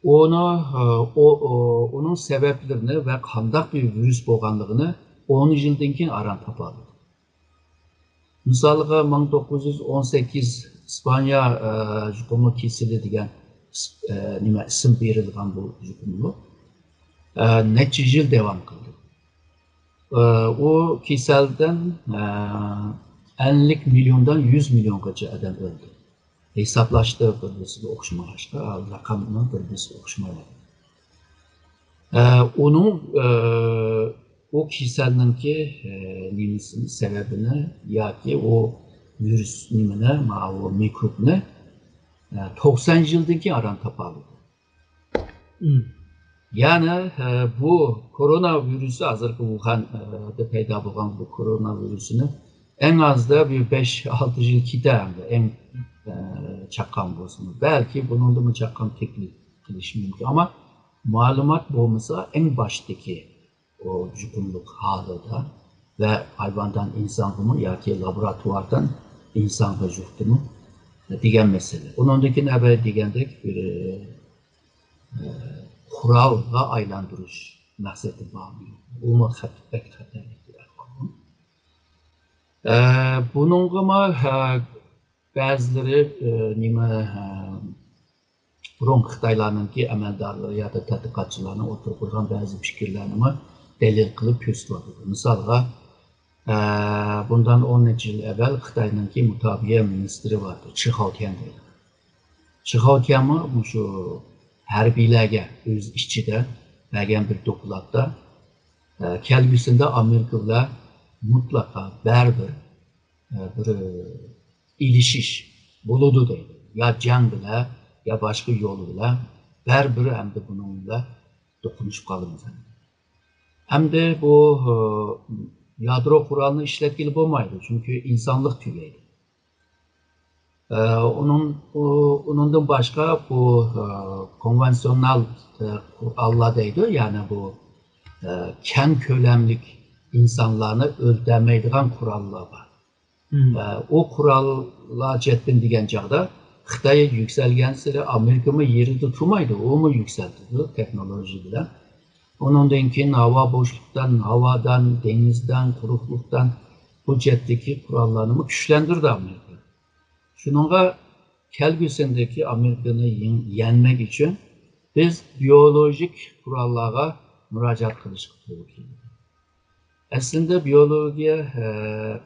ئۇنى، ئە، ئۇ، ئۇ، ئۇنىڭ سەۋەبلىرىنى ۋە قانداق بىر ۋىرۇس بولغانلىقىنى ئون يىلدىن كېيىن ئاران تاپالىدى. مىسالغا، مىڭ توققۇز يۈز ئون سەككىز ئىسپانىيە، ئە، يۇقۇملۇق كېسىلى دېگەن ئىس-، ئە، نېمە، ئىسىم بېرىلغان بۇ يۇقۇملۇق، ئە، نەچچە يىل داۋام قىلدى. ئە، ئۇ كېسەلدىن، ئە، ئەللىك مىليوندىن يۈز مىليونغىچە ئادەم ئۆلدى. ھېسابلاشتا بىر-بىرسىگە ئوخشىمىغاچقا، رەقەمنىڭ بىر-بىرسىگە ئوخشىمايۋاتىدۇ. ئە، ئۇنىڭ، ئە، ئۇ كېسەلنىڭكى، ئە، نېمىسىنى، سەۋەبىنى ياكى ئۇ ۋىرۇس نېمىنى، ماۋۇ مىكروبنى، ئە، توقسان يىلدىن كېيىن ئاران تاپالىدى. يەنى، ئە، بۇ كورونا ۋىرۇسى، ھازىرقى ۋۇخەندە پەيدا بولغان بۇ كورونا ۋىرۇسىنى ئەڭ ئازدا بىر بەش، ئالتە يىل كېتە ئەمدى، ئەڭ، ئە، چاققان بولسىمۇ. بەلكى بۇنىڭدىنمۇ چاققان تەكلىپ قىلىشى مۇمكىن. ئەمما مەلۇمات بولمىسا، ئەڭ باشتىكى ئۇ يۇقۇملۇق ھالىدا ۋە ھايۋاندىن ئىنسانغىمۇ ياكى لابوراتوۋاردىن ئىنسانغا يۇقتىمۇ دېگەن مەسىلە. ئۇنىڭدىن كېيىن ئەۋەل دېگەندەك بىر، ئە، قورالغا ئايلاندۇرۇش مەقسىتى بارمۇ؟ ئۇمۇ خەت-، بەك خەتەرلىك بىر ئەھۋال. ئە، بۇنىڭغىمۇ، ئە، بەزىلىرى، ئە، نېمە، ئە، بۇرۇنقى خىتايلارنىڭكى ئەمەلدارلىرى ياكى تەتقىقاتچىلارنىڭ ئوتتۇرىغا قويغان بەزى پىكىرلەرنىمۇ دەلىل قىلىپ كۆرسىتىۋاتىدۇ. مىسالغا، ئە، بۇندان ئون نەچچە يىل ئەۋۋەل خىتاينىڭكى مۇداپىئە مىنىستىرى بارتى، چىخاۋتيەن دەيدۇ. چىخاۋتيەنمۇ مۇشۇ ھەربىيلەرگە ئۆز ئىچىدە بەرگەن بىر دوكلاتتا، ئە، كەلگۈسىدە ئامېرىكا بىلەن مۇتلەقا بەرىبىر، ئە، بىر، ئە، ئېلىشىش بولىدۇ دەيدۇ. يا جەڭ بىلەن، يا باشقا يول بىلەن، بەرىبىر ئەمدى بۇنىڭ بىلەن توقۇنۇشۇپ قالىمىز. ئەمدى بۇ، ئە، يادرو قورالنى ئىشلەتكىلى بولمايدۇ، چۈنكى ئىنسانلىق تۈگەيدۇ. ئە، ئۇنىڭ، ئۇ، ئۇنىڭدىن باشقا بۇ، ئە، كونۋېنسىيونال، ئە، قوراللار دەيدۇ، يەنى بۇ، ئە، كەڭ كۆلەملىك ئىنسانلارنى ئۆلتۈرمەيدىغان قوراللار بار. ئە، ئۇ قوراللار جەھەتتىن دېگەن چاغدا خىتاي يۈكسەلگەنسېرى ئامېرىكىمۇ يېرىدە تۇرمايدۇ، ئۇمۇ يۈكسەلتىدۇ تېخنولوگىيە بىلەن. ئۇنىڭدىن كېيىن ھاۋا بوشلۇقتىن، ھاۋادىن، دېڭىزدىن، قۇرۇقلۇقتىن بۇ جەھەتتىكى قوراللارنىمۇ كۈچلەندۈردى ئامېرىكا. شۇنىڭغا كەلگۈسىدىكى ئامېرىكىنى يېڭ-، يەنمەك ئۈچۈن بىز بىيولوگىك قوراللارغا مۇراجىئەت قىلىشقا توغرا كېلىدۇ. ئەسلىدە بىيولوگىيە، ئە،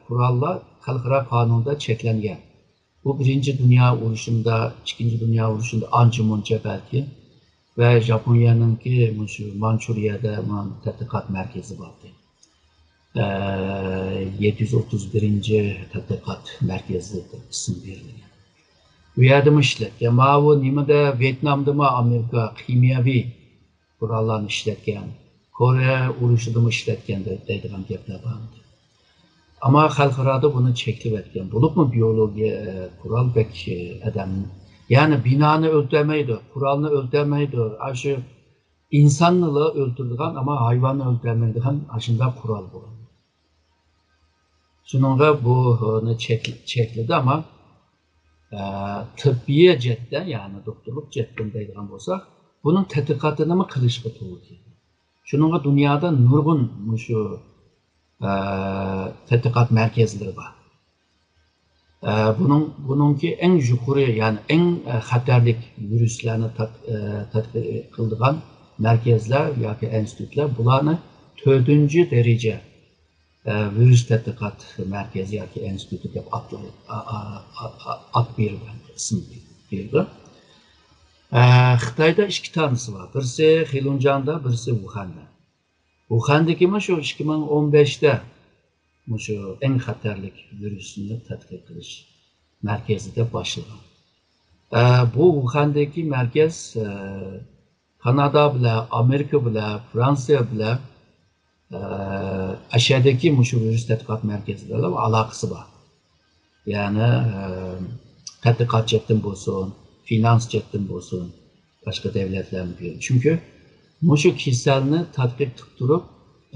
قوراللار خەلقئارا قانۇندا چەكلەنگەن. بۇ بىرىنچى دۇنيا ئۇرۇشىندا، ئىككىنچى دۇنيا ئۇرۇشىندا ئانچە مۇنچە بەلكى ۋە ياپونىيەنىڭكى مۇشۇ مانچۇرىيەدە مانا تەتقىقات مەركىزى بار ئىدى. ئە، يەتتە يۈز ئوتتۇز بىرىنچى تەتقىقات مەركىزى دەپ ئىسىم بېرىلگەن. ئۇ يەردىمۇ ئىشلەتكەن. ماۋۇ نېمىدە، ۋيېتنامدىمۇ ئامېرىكا خىمىيەۋى قوراللارنى ئىشلەتكەن، كورېيە ئۇرۇشىدىمۇ ئىشلەتكەن دەيدىغان گەپلەر بار ئىدى. ئەمما خەلقئارادا بۇنى چەكلىۋەتكەن. بولۇپمۇ بىيولوگىيە، ئە، قورال بەك، ئە، ئادەم، يەنى بىنانى ئۆلتۈرمەيدۇ، قورالنى ئۆلتۈرمەيدۇ. ئاشۇ ئىنساننىلا ئۆلتۈرىدىغان، ئەمما ھايۋاننى ئۆلتۈرمەيدىغان ئاشۇنداق قورال بۇ. شۇنىڭغا بۇنى چەك-، چەكلىدى، ئەمما، ئە، تېببىي جەھەتتە، يەنى دوختۇرلۇق جەھەتتىن دەيدىغان بولساق، بۇنىڭ تەتقىقاتىنىمۇ قىلىشقا توغرا كېلىدۇ. شۇنىڭغا دۇنيادا نۇرغۇن مۇشۇ، ئە، تەتقىقات مەركەزلىرى بار. ئە، بۇنىڭ، بۇنىڭكى ئەڭ يۇقىرى، يەنى ئەڭ، ئە، خەتەرلىك ۋىرۇسلارنى تەت-، ئە، تەتقىق قىلىدىغان مەركەزلەر ياكى ئىنستىتۇتلار، بۇلارنى تۆتىنچى دەرىجە، ئە، ۋىرۇس تەتقىقات مەركەزى ياكى ئىنستىتۇتى دەپ ئاتلاي-، ئا-، ئا-، ئا-، ئا-، ئات بېرىدۇ، ئىسىم بېرىدۇ. ئە، خىتايدا ئىككى تانىسى بار. بىرسى خېلۇنجياڭدا، بىرسى ۋۇخەندە. ۋۇخەندىكىمۇ شۇ ئىككى مىڭ ئون بەشتە مۇشۇ ئەڭ خەتەرلىك ۋىرۇسنى تەتقىق قىلىش مەركىزىدە باشلىغان. ئە، بۇ ۋۇخەندىكى مەركەز، ئە، كانادا بىلەن، ئامېرىكا بىلەن، فرانسىيە بىلەن، ئە، ئەشەدىكى مۇشۇ ۋىرۇس تەتقىقات مەركىزى بىلەن ئالاقىسى بار. يەنى، ئە، تەتقىقات جەھەتتىن بولسۇن، فىنانس جەھەتتىن بولسۇن، باشقا دەۋلەتلەرنىڭكى. چۈنكى مۇشۇ كېسەلنى تەتقىق قىلىپ تۇرۇپ،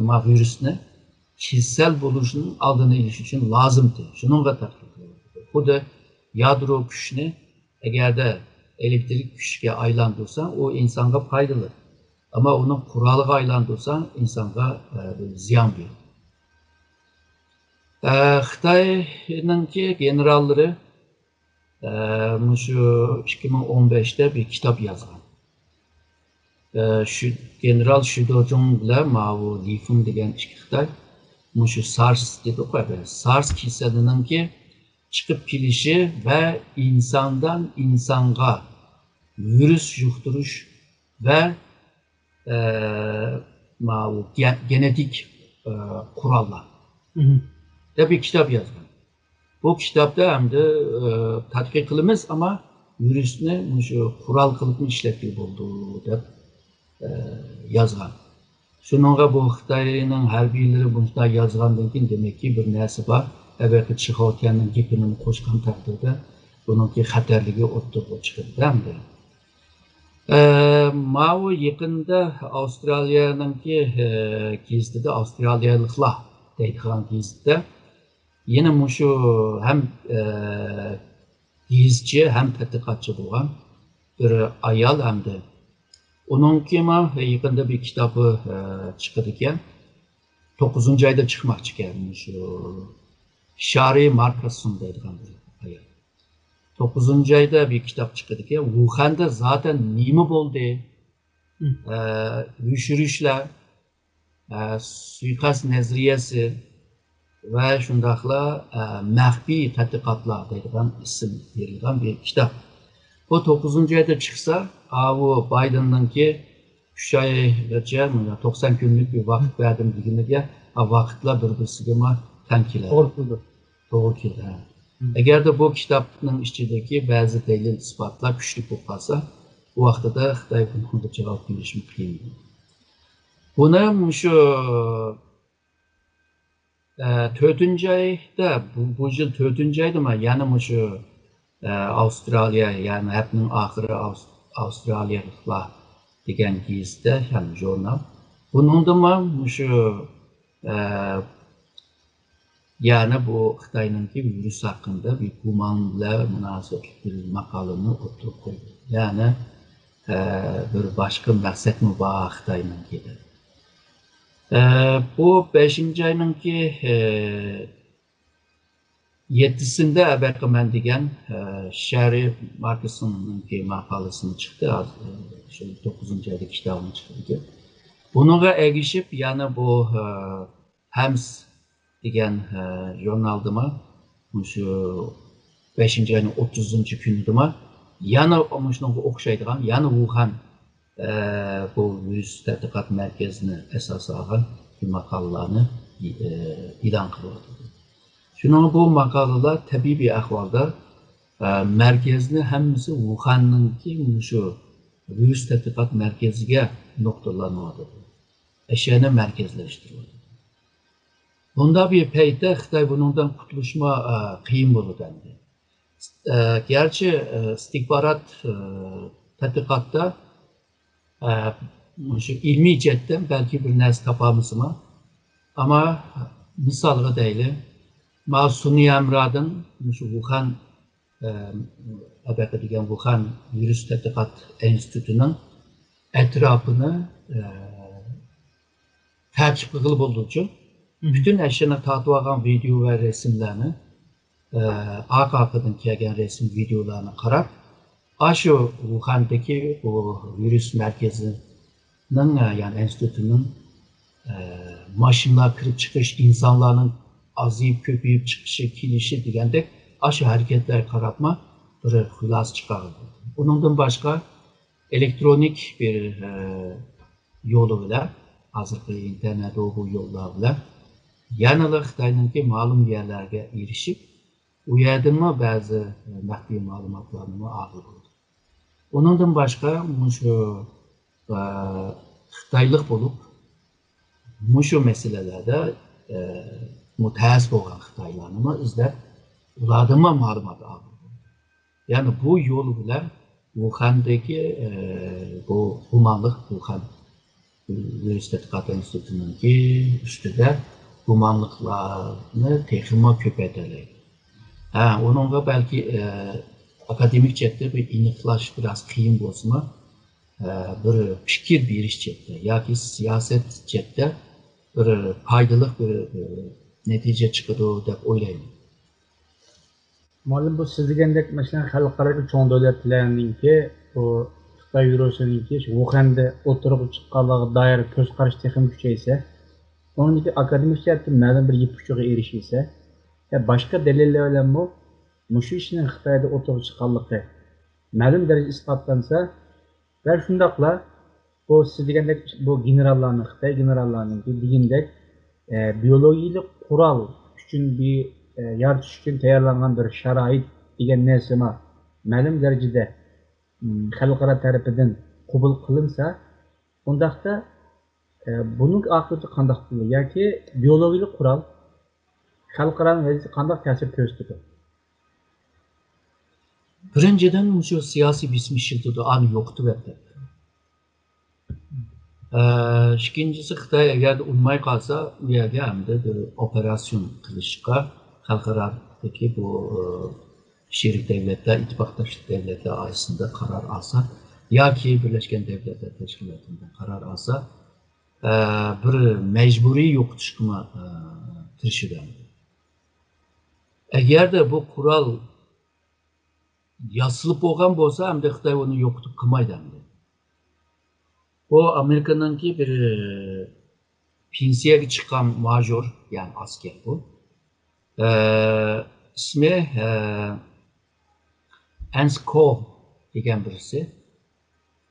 ما ۋىرۇسنى كېسەل بولۇشنىڭ ئالدىنى ئېلىش ئۈچۈن لازىمتى. شۇنىڭغا تەتقىق قىلىدۇ. خۇددى يادرو كۈچنى ئەگەردە ئېلېكترىك كۈچكە ئايلاندۇرساڭ، ئۇ ئىنسانغا پايدىلىق. ئەمما ئۇنى قورالغا ئايلاندۇرساڭ، ئىنسانغا، ئە، بىر زىيان بېرىدۇ. ئە، خىتاينىڭكى گېنېراللىرى، ئە، مۇشۇ ئىككى مىڭ ئون بەشتە بىر كىتاب يازغان. ئە، شۇ گېنېرال شۈدوجۇڭ بىلەن ماۋۇ لىفېن دېگەن ئىككى خىتاي مۇشۇ سارس دېدۇق، سارس كېسىلىنىڭكى چىقىپ كېلىشى ۋە ئىنساندىن ئىنسانغا ۋىرۇس يۇقتۇرۇش ۋە، ئە، ماۋۇ گە-، گېنېتىك، ئە، قوراللار دەپ بىر كىتاب يازغان. بۇ كىتابتا ئەمدى، ئە، تەتقىق قىلىمىز، ئەمما ۋىرۇسنى مۇشۇ قورال قىلىپمۇ ئىشلەتكىلى بولىدۇ دەپ، ئە، يازغان. شۇنىڭغا بۇ خىتاينىڭ ھەربىيلىرى بۇنداق يازغاندىن كېيىن، دېمەككى، بىر نەرسە بار. ئەۋەتكى چىخاۋتيەننىڭ گېپىنىمۇ قوشقان تەقدىردە، بۇنىڭكى خەتەرلىكى ئوتتۇرىغا چىقىدۇ ئەمدى. ئە، ماۋۇ يېقىندا ئاۋسترالىيەنىڭكى، ئە، گېزىتىدە، ئاۋسترالىيەلىكلار دەيدىغان گېزىتتە يەنە مۇشۇ ھەم، ئە، گېزىتچى ھەم تەتقىقاتچى بولغان بىر ئايال ئەمدى. ئۇنىڭكىمۇ يېقىندا بىر كىتابى، ئە، چىقىدىكەن. توققۇزىنچى ئايدا چىقماقچىكەن مۇشۇ شارى ماركاسسون دەيدىغان بىر ئايال. توققۇزىنچى ئايدا بىر كىتاب چىقىدىكەن. ۋۇخەندە زاتەن نېمە بولدى؟ ئە، يوشۇرۇشلار، ئە، سۇيىقەست نەزەرىيەسى، ۋە شۇنداقلا، ئە، مەخپىي تەتقىقاتلار دەيدىغان ئىسىم بېرىلگەن بىر كىتاب. بۇ توققۇزىنچى ئايدا چىقسا، ئاۋۇ بايدېننىڭكى ئۈچ ئايغىچە، مانا، توقسان كۈنلۈك بىر ۋاقىت بەردىم دېگىنىگە، ۋاقىتلار بىر-بىرسىگىمۇ تەڭ كېلىدۇ. توغرا كېلىدۇ. توغرا كېلىدۇ، ھە. ئەگەردە بۇ كىتابنىڭ ئىچىدىكى بەزى دەلىل-ئىسپاتلار كۈچلۈك بولۇپ قالسا، بۇ ۋاقتىدا خىتاي بۇنىڭغا جاۋاب بېرىشمۇ قىيىن. بۇنى مۇشۇ، ئە، تۆتىنچى ئايدا، بۇ، بۇ يىل تۆتىنچى ئايدىمۇ يەنە مۇشۇ، ئە، ئاۋسترالىيە، يەنى ھەپتىنىڭ ئاخىرى ئاۋس-، ئاۋسترالىيەلىكلار دېگەن گېزىتتە، يەنى ژۇرنال. بۇنىڭدىمۇ مۇشۇ، ئە، يەنى بۇ خىتاينىڭكى ۋىرۇس ھەققىدە بىر گۇمان بىلەن مۇناسىۋەتلىك بىر ماقالىنى ئوتتۇرىغا قويدى. يەنى، ئە، بىر باشقا مەقسەتمۇ بار خىتاينىڭكىدە. ئە، بۇ بەشىنچى ئاينىڭكى، ئە، يەتتىسىندە ئەبەقىمەن دېگەن، ئە، شەرى ماركسوننىڭكى ماقالىسىنى چىقتى. ھازىر، ئە، شۇ توققۇزىنچى ئايدا كىتابىنى چىقتى. بۇنىڭغا ئەگىشىپ يەنە بۇ، ئە، ھەمس دېگەن، ئە، ژۇرنالدىمۇ مۇشۇ بەشىنچى ئاينىڭ ئوتتۇزىنچى كۈنىدىمۇ يەنە مۇشۇنىڭغا ئوخشايدىغان، يەنە ۋۇخەن، ئە، بۇ ۋىرۇس تەتقىقات مەركىزىنى ئاساس ئالغان بىر ماقالىلارنى، ئە، ئېلان قىلىۋاتىدۇ. شۇنىڭ بۇ ماقالىلار تەبىئىي بىر ئەھۋالدا، ئە، مەركەزنى ھەممىسى ۋۇخەننىڭكى مۇشۇ ۋىرۇس تەتقىقات مەركىزىگە نۇقتىلانىۋاتىدۇ. ئەشيانى مەركەزلەشتۈرۈۋاتىدۇ. بۇنداق بىر پەيتتە خىتاي بۇنىڭدىن قۇتۇلۇشمۇ، ئە، قىيىن بولىدۇ ئەمدى. ئە، گەرچە، ئە، ئىستىخبارات، ئە، تەتقىقاتتا، ئە، مۇشۇ ئىلمىي جەھەتتىن بەلكى بىر نەرسە تاپالمىسىمۇ، ئەمما مىسالغا دەيلى، ماۋۇ سۈنئىي ھەمراھدىن مۇشۇ ۋۇخەن، ئە، ئەبەقە دېگەن ۋۇخەن ۋىرۇس تەتقىقات ئىنستىتۇتىنىڭ ئەتراپىنى، ئە، تەقىب قىلغىلى بولىدۇچۇ. پۈتۈن ئەشيانى تارتىۋالغان ۋىدېئو ۋە رەسىملەرنى، ئە، ئارقا-ئارقىدىن كەلگەن رەسىم، ۋىدېئولارنى قاراپ، ئاشۇ ۋۇخەندىكى بۇ ۋىرۇس مەركىزىنىڭ، ئە، يەنى ئىنستىتۇتىنىڭ، ئە، ماشىنىلار كىرىپ چىقىش، ئىنسانلارنىڭ ئازىيىپ كۆپىيىپ چىقىشى، كېلىشى دېگەندەك ئاشۇ ھەرىكەتلەرگە قاراپمۇ بىر خۇلاسە چىقارغىلى بولىدۇ. ئۇنىڭدىن باشقا، ئېلېكترونىك بىر، ئە، يولى بىلەن، ھازىرقى ئىنتېرنېت، ئۇ بۇ يوللار بىلەن يەنىلا خىتاينىڭكى مەلۇم يەرلەرگە ئېرىشىپ، ئۇ يەردىنمۇ بەزى، ئە، مەخپىي مەلۇماتلارنىمۇ ئالغىلى بولىدۇ. ئۇنىڭدىن باشقا مۇشۇ، ئە، خىتايلىق بولۇپ، مۇشۇ مەسىلىلەردە، ئە، مۇتەخەسسىس بولغان خىتايلارنىمۇ ئىزدەپ، ئۇلاردىنمۇ مەلۇمات ئالغىلى بولىدۇ. يەنى بۇ يول بىلەن ۋۇخەندىكى، ئە، بۇ گۇمانلىق، ۋۇخەن ۋىرۇس تەتقىقات ئىنستىتۇتىنىڭكى ئۈستىدە گۇمانلىقلارنى تېخىمۇ كۆپەيتەلەيدۇ. ھە، ئۇنىڭغا بەلكى، ئە، ئاكادېمىك جەھەتتە بىر ئېنىقلاش بىراز قىيىن بولسىمۇ، ئە، بىر پىكىر بېرىش جەھەتتە ياكى سىياسەت جەھەتتە بىر پايدىلىق بىر، ئە، نەتىجە چىقىدۇ دەپ ئويلايمەن. مۇئەللىم، بۇ سىز دېگەندەك، مەسىلەن، خەلقئارادىكى چوڭ دۆلەتلەرنىڭكى بۇ خىتاي ۋىرۇسىنىڭكى شۇ ۋۇخەندە ئوتتۇرىغا چىققانلىقىغا دائىر كۆز قارىشى تېخىمۇ كۈچەيسە، ئۇنىڭدىكى ئاكادېمىك جەھەتتىن مەلۇم بىر يىپ ئۇچىغا ئېرىشىلسە، يا باشقا دەلىللەر بىلەنمۇ مۇشۇ ئىشنىڭ خىتايدا ئوتتۇرىغا چىققانلىقى مەلۇم دەرىجىدە ئىسپاتلانسا، ۋە شۇنداقلا بۇ سىز دېگەندەك بۇ گېنېراللارنىڭ، خىتاي گېنېراللارنىڭكى دېگىنىدەك، ئە، بىيولوگىيىلىك قورال ئۈچۈن بىر، ئە، يارىتىش ئۈچۈن تەييارلانغان بىر شارائىت دېگەن نەرسىمۇ مەلۇم دەرىجىدە، ئىم، خەلقئارا تەرىپىدىن قوبۇل قىلىنسا، ئۇنداقتا، ئە، بۇنىڭ ئاقىۋىتى قانداق بولىدۇ؟ ياكى بىيولوگىيىلىك قورال خەلقئارانىڭ ۋەزىيىتىگە قانداق تەسىر كۆرسىتىدۇ؟ بىرىنچىدىن، مۇشۇ سىياسىي بېسىم ئىشلىتىدۇ، ئانى يوقىتىۋەتتى. ئە، ئىككىنچىسى، خىتاي ئەگەردە ئۇنىماي قالسا، ئۇ يەرگە ئەمدى بىر ئوپېراتسىيون قىلىشقا خەلقئارادىكى بۇ، ئە، شېرىك دەۋلەتلەر، ئىتتىپاقداشلىق دەۋلەتلەر ئارىسىندا قارار ئالسا ياكى بىرلەشكەن دەۋلەتلەر تەشكىلاتىدا قارار ئالسا، ئە، بىر مەجبۇرىي يوقىتىشقىمۇ، ئە، تىرىشىدۇ. ئەگەردە بۇ قورال ياسىلىپ بولغان بولسا، ئەمدى خىتاي ئۇنى يوقىتىپ قىلمايدۇ ئەمدى. بۇ ئامېرىكىنىڭكى بىر پېنسىيەگە چىققان ماژور، يەنى ئەسكەر بۇ. ئىسمى ئەنس كوۋ دېگەن بىرسى.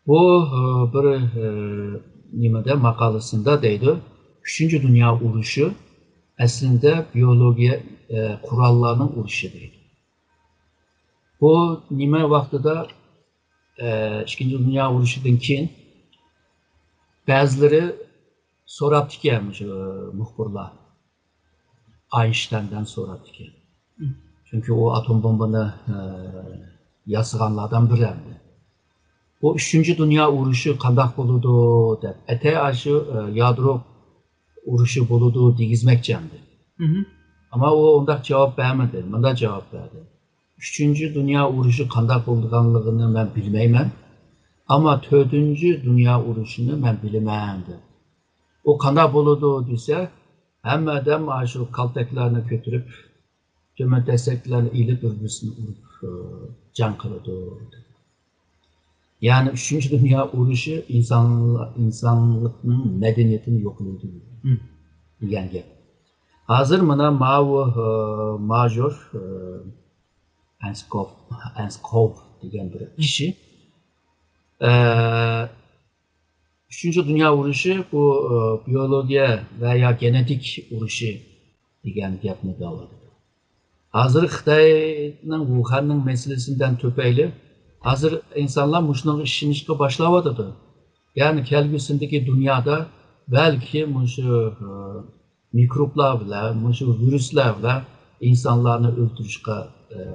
بۇ بىر نېمىدە ماقالىسىدا دەيدۇ، ئۈچىنچى دۇنيا ئۇرۇشى ئەسلىندە بىيولوگىيە قوراللارنىڭ ئۇرۇشى دەيدۇ. بۇ نېمە ۋاقتىدا، ئىككىنچى دۇنيا ئۇرۇشىدىن كېيىن بەزىلىرى سوراپتىكەن، مۇشۇ مۇخبىرلار ئاينشتايندىن سوراپتىكەن. چۈنكى ئۇ ئاتوم بومبىنى ياسىغانلاردىن بىرى ئەمدى. بۇ ئۈچىنچى دۇنيا ئۇرۇشى قانداق بولىدۇ دەپ، ئەتە ئاشۇ يادرو ئۇرۇشى بولىدۇ دېگۈزمەكچى ئەمدى. ئەمما ئۇ ئۇنداق جاۋاب بەرمىدى، مۇنداق جاۋاب بەردى. ئۈچىنچى دۇنيا ئۇرۇشى قانداق بولىدىغانلىقىنى مەن بىلمەيمەن. ئەمما تۆتىنچى دۇنيا ئۇرۇشىنى مەن بىلىمەن دېدى. ئۇ قانداق بولىدۇ دېسە، ھەممە ئادەم ئاشۇ كالتەكلەرنى كۆتۈرۈپ، تۆمۈر تەسەكلەرنى ئېلىپ، بىر-بىرسىنى ئۇرۇپ، ئى، جەڭ قىلىدۇ. يەنى ئۈچىنچى دۇنيا ئۇرۇشى ئىنسان-، ئىنسانلىقنىڭ مەدەنىيىتىنى يوقلايدۇ دېگەن گەپ. ھازىر مانا ماۋۇ، ئى، ماژور، ئى، ئەنسكوف، ئەنسكوف دېگەن بىر كىشى، ئى، ئۈچىنچى دۇنيا ئۇرۇشى بۇ، ئى، بىيولوگىيە ۋە يا گېنېتىك ئۇرۇشى دېگەن گەپنى دەۋاتىدۇ. ھازىر خىتاينىڭ ۋۇخەننىڭ مەسىلىسىدىن تۈپەيلى، ھازىر ئىنسانلار مۇشۇنىڭغا ئىشىنىشكە باشلاۋاتىدۇ. يەنى كەلگۈسىدىكى دۇنيادا بەلكى مۇشۇ، ئى، مىكروبلار بىلەن، مۇشۇ ۋىرۇسلار بىلەن ئىنسانلارنى ئۆلتۈرۈشكە، ئى،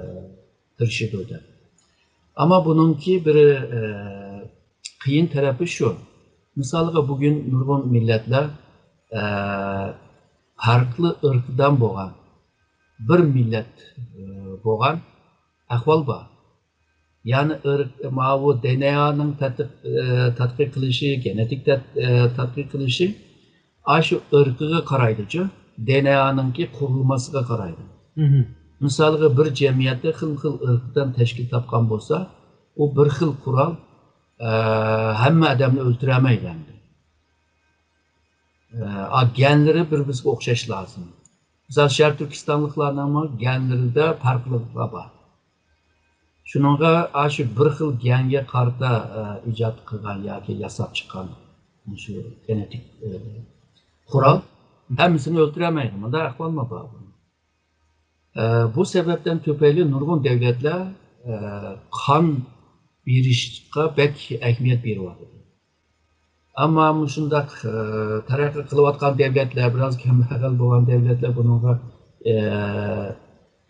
تىرىشىدۇ دەپ. ئەمما بۇنىڭكى بىر، ئى، قىيىن تەرەپى شۇ. مىسالغا، بۈگۈن نۇرغۇن مىللەتلەر، ئە، پەرقلىق ئىرقتىن بولغان، بىر مىللەت، ئە، بولغان ئەھۋال بار. يەنى ئىرق، ماۋۇ دېئېنئېنىڭ تەتقىق، ئە، تەتقىق قىلىشى، گېنېتىك تەت-، ئە، تەتقىق قىلىشى ئاشۇ ئىرقىغا قارايدىچۇ، دېئېنئېنىڭكى قۇرۇلمىسىغا قارايدۇ. مىسالغا، بىر جەمئىيەتتە خىل-خىل ئىرقتىن تەشكىل تاپقان بولسا، ئۇ بىر خىل قورال، ئە، ھەممە ئادەمنى ئۆلتۈرەلمەيدۇ ئەمدى. ئە، ئا، گەنلىرى بىر-بىرسىگە ئوخشاش لازىم. مىسال، شەرقىي تۈركىستانلىقلارنىڭمۇ گەنلىرىدە پەرقلىقلار بار. شۇنىڭغا ئاشۇ بىر خىل گەنگە قارىتا، ئە، ئىجاد قىلغان ياكى ياساپ چىققان مۇشۇ گېنېتىك، ئە، قورال ھەممىسىنى ئۆلتۈرەلمەيدۇ. مۇنداق ئەھۋالمۇ بار. ئە، بۇ سەۋەبتىن تۈپەيلى نۇرغۇن دەۋلەتلەر، ئە، قان بېرىشقا بەك ئەھمىيەت بېرىۋاتىدۇ. ئەمما مۇشۇنداق، ئە، تەرەققىي قىلىۋاتقان دەۋلەتلەر، بىراز كەمبەغەل بولغان دەۋلەتلەر بۇنىڭغا، ئە،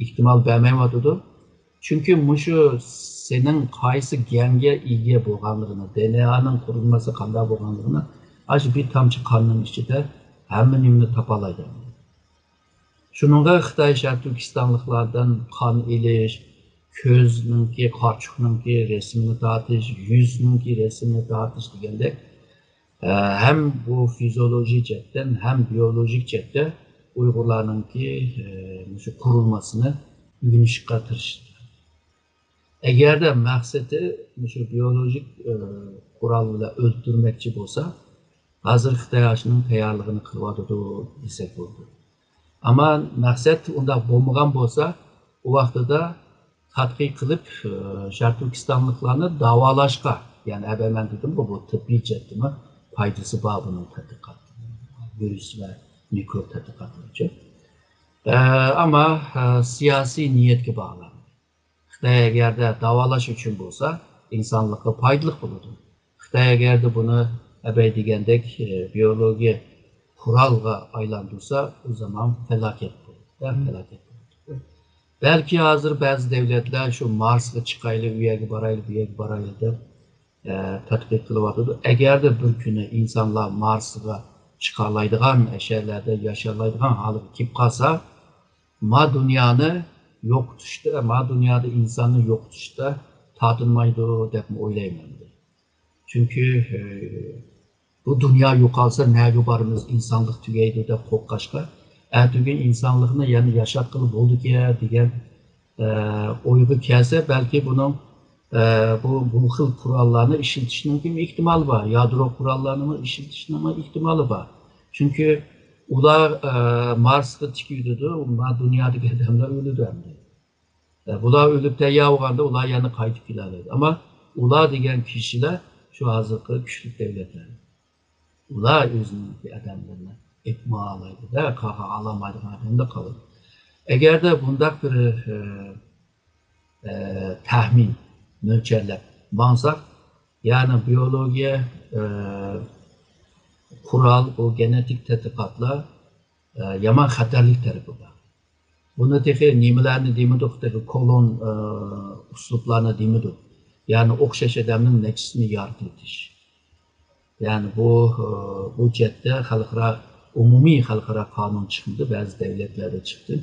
ئېھتىمال بەرمەيۋاتىدۇ. چۈنكى مۇشۇ سېنىڭ قايسى گەنگە ئىگە بولغانلىقىنى، دېئېنئېنىڭ قۇرۇلمىسى قانداق بولغانلىقىنى ئاشۇ بىر تامچە قاننىڭ ئىچىدە ھەممە نېمىنى تاپالايدۇ. شۇنىڭغا خىتاي شەرقىي تۈركىستانلىقلاردىن قان ئېلىش، كۆزنىڭكى، قارىچۇقنىڭكى رەسىمىنى تارتىش، يۈزنىڭكى رەسىمىنى تارتىش دېگەندەك، ئە، ھەم بۇ فىزىئولوگىيە جەھەتتىن، ھەم بىيولوگىك جەھەتتە ئۇيغۇرلارنىڭكى، ئە، مۇشۇ قۇرۇلمىسىنى ئۆگىنىشكە تىرىشىدۇ. ئەگەردە مەقسىتى مۇشۇ بىيولوگىك، ئە، قورال بىلەن ئۆلتۈرمەكچى بولسا، ھازىر خىتاي ئاشۇنىڭ تەييارلىقىنى قىلىۋاتىدۇ دېسەك بولىدۇ. ئەمما مەقسەت ئۇنداق بولمىغان بولسا، ئۇ ۋاقتىدا تەتقىق قىلىپ، ئە، شەرقىي تۈركىستانلىقلارنى داۋالاشقا، يەنى ئەۋەل مەن دېدىمغۇ، بۇ تېببىي جەھەتتىمۇ پايدىسى بار بۇنىڭ تەتقىقات، ۋىرۇس ۋە مىكروب تەتقىقاتلىرىچۇ. ئە، ئەمما، ئە، سىياسىي نىيەتكە باغلىق. خىتاي ئەگەردە داۋالاش ئۈچۈن بولسا، ئىنسانلىققا پايدىلىق بولىدۇ. خىتاي ئەگەردە بۇنى ئەبەي دېگەندەك، ئە، بىيولوگىيە قورالغا ئايلاندۇرسا، ئۇ زامان پالاكەت بولىدۇ. پالاكەت بولىدۇ. بەلكى ھازىر بەزى دەۋلەتلەر شۇ مارسقا چىقايلى، ئۇ يەرگە بارايلى، بۇ يەرگە بارايلى دەپ، ئە، تەتقىق قىلىۋاتىدۇ. ئەگەردە بىر كۈنى ئىنسانلار مارسقا چىقالايدىغان، ئەشەلەردە ياشالايدىغان ھالغا كېلىپ قالسا، ما دۇنيانى يوقىتىشتا، ما دۇنيادا ئىنساننى يوقىتىشتا تارتىنمايدۇ دەپمۇ ئويلايمەن. چۈنكى، ئە، بۇ دۇنيا يوقالسا نەگە بارىمىز، ئىنسانلىق تۈگەيدۇ دەپ قورققاچقا، ئەتىگۈن ئىنسانلىقنى يەنە ياشاتقىلى بولىدىكەن دېگەن، ئە، ئويغا كەلسە، بەلكى بۇنىڭ، ئە، بۇ، بۇ خىل قوراللارنى ئىشلىتىشنىڭكى ئېھتىمالى بار، يادرو قوراللارنىمۇ ئىشلىتىشنىڭمۇ ئېھتىمالى بار. چۈنكى ئۇلار ئە، مارسقا تىكىۋېتىدۇ، ما دۇنيادىكى ئادەملەر ئۆلىدۇ ئەمدى. ئە، بۇلار ئۆلۈپ تەييار بولغاندا ئۇلار يەنە قايتىپ كېلەلەيدۇ. ئەمما ئۇلار دېگەن كىشىلەر شۇ ھازىرقى كۈچلۈك دۆلەتلەر. ئۇلار ئۆزىنىڭكى ئادەملىرىنى ئېلىپ ماڭالايدۇ-دە، قاغا ئالالمايدىغان ئادەمدە قالىدۇ. ئەگەردە بۇنداق بىر ئە، ئە، تەخمىن، مۆلچەرلەپ ماڭساق، يەنى بىيولوگىيە ئە، قورال، بۇ گېنېتىك تەتقىقاتلار ئە، يامان خەتەرلىك تەرىپى بار. بۇنى تېخى نېمىلەرنى دېمىدۇق، تېخى كولون ئە، ئۇسلۇبلارنى دېمىدۇق. يەنى ئوخشاش ئادەمنىڭ نەچچىسىنى يارىتىۋېتىش. يەنى بۇ ئە، بۇ جەھەتتە خەلقئارا، ئومۇمىي خەلقئارا قانۇن چىقمىدى، بەزى دۆلەتلەردە چىقتى.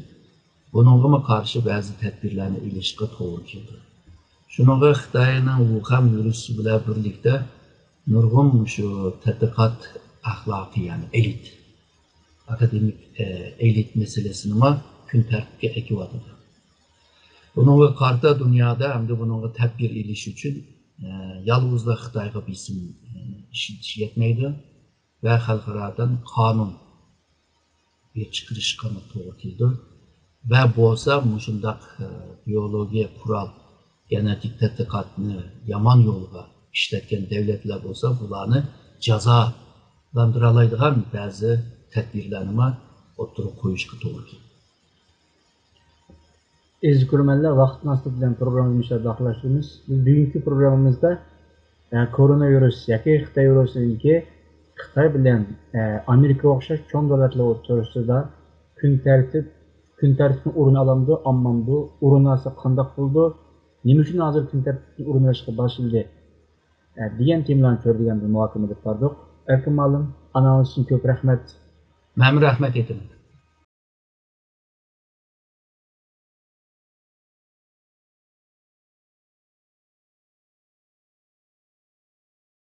بۇنىڭغىمۇ قارشى بەزى تەدبىرلەرنى ئېلىشقا توغرا كېلىدۇ. شۇنىڭغا خىتاينىڭ ۋۇخەن ۋىرۇسى بىلەن بىرلىكتە نۇرغۇن شۇ تەتقىقات ئەخلاقى، يەنى ئېلىت، ئاكادېمىك ئە، ئېلىت مەسىلىسىنىمۇ كۈن تەرتىپكە ئەكىۋاتىدۇ. بۇنىڭغا قارىتا دۇنيادا ئەمدى بۇنىڭغا تەدبىر ئېلىش ئۈچۈن ئە، يالغۇزلا خىتايغا بېسىم ئە، ئىشلىتىش يەتمەيدۇ ۋە خەلقئارادىن قانۇن بىر چىقىرىشقا توغرا كېلىدۇ. ۋە بولسا مۇشۇنداق ئە، بىيولوگىيە قورال، گېنېتىك تەتقىقاتنى يامان يولغا ئىشلەتكەن دۆلەتلەر بولسا، بۇلارنى جازالاندۇرالايدىغان بەزى تەدبىرلەرنىمۇ ئوتتۇرىغا قويۇشقا توغرا كېلىدۇ. ئەزىز كۆرۈرمەنلەر، ۋاقىت مۇناسىۋىتى بىلەن پروگراممىمىزنى مۇشۇ يەردە ئاخىرلاشتۇرىمىز. بىز بۈگۈنكى پروگراممىمىزدا ئە، كورونا ۋىرۇس ياكى خىتاي ۋىرۇسىنىڭكى خىتاي بىلەن ئە، ئامېرىكىغا ئوخشاش چوڭ دۆلەتلەر ئوتتۇرىسىدا كۈن تەرتىپ، كۈن تەرتىپنى ئورنى ئالامدۇ، ئالمامدۇ، ئورنى ئالسا قانداق بولىدۇ، نېمە ئۈچۈن ھازىر كۈن تەرتىپنى ئورنى ئالىشقا باشلىدى ئە، دېگەن تېمىلارنى كۆرىدىگەن بىر مۇھاكىمە ئېلىپ باردۇق. ئەركىن مۇئەللىم، ئانالىز ئۈچۈن كۆپ رەھمەت. مەنمۇ رەھمەت ئېيتىمەن.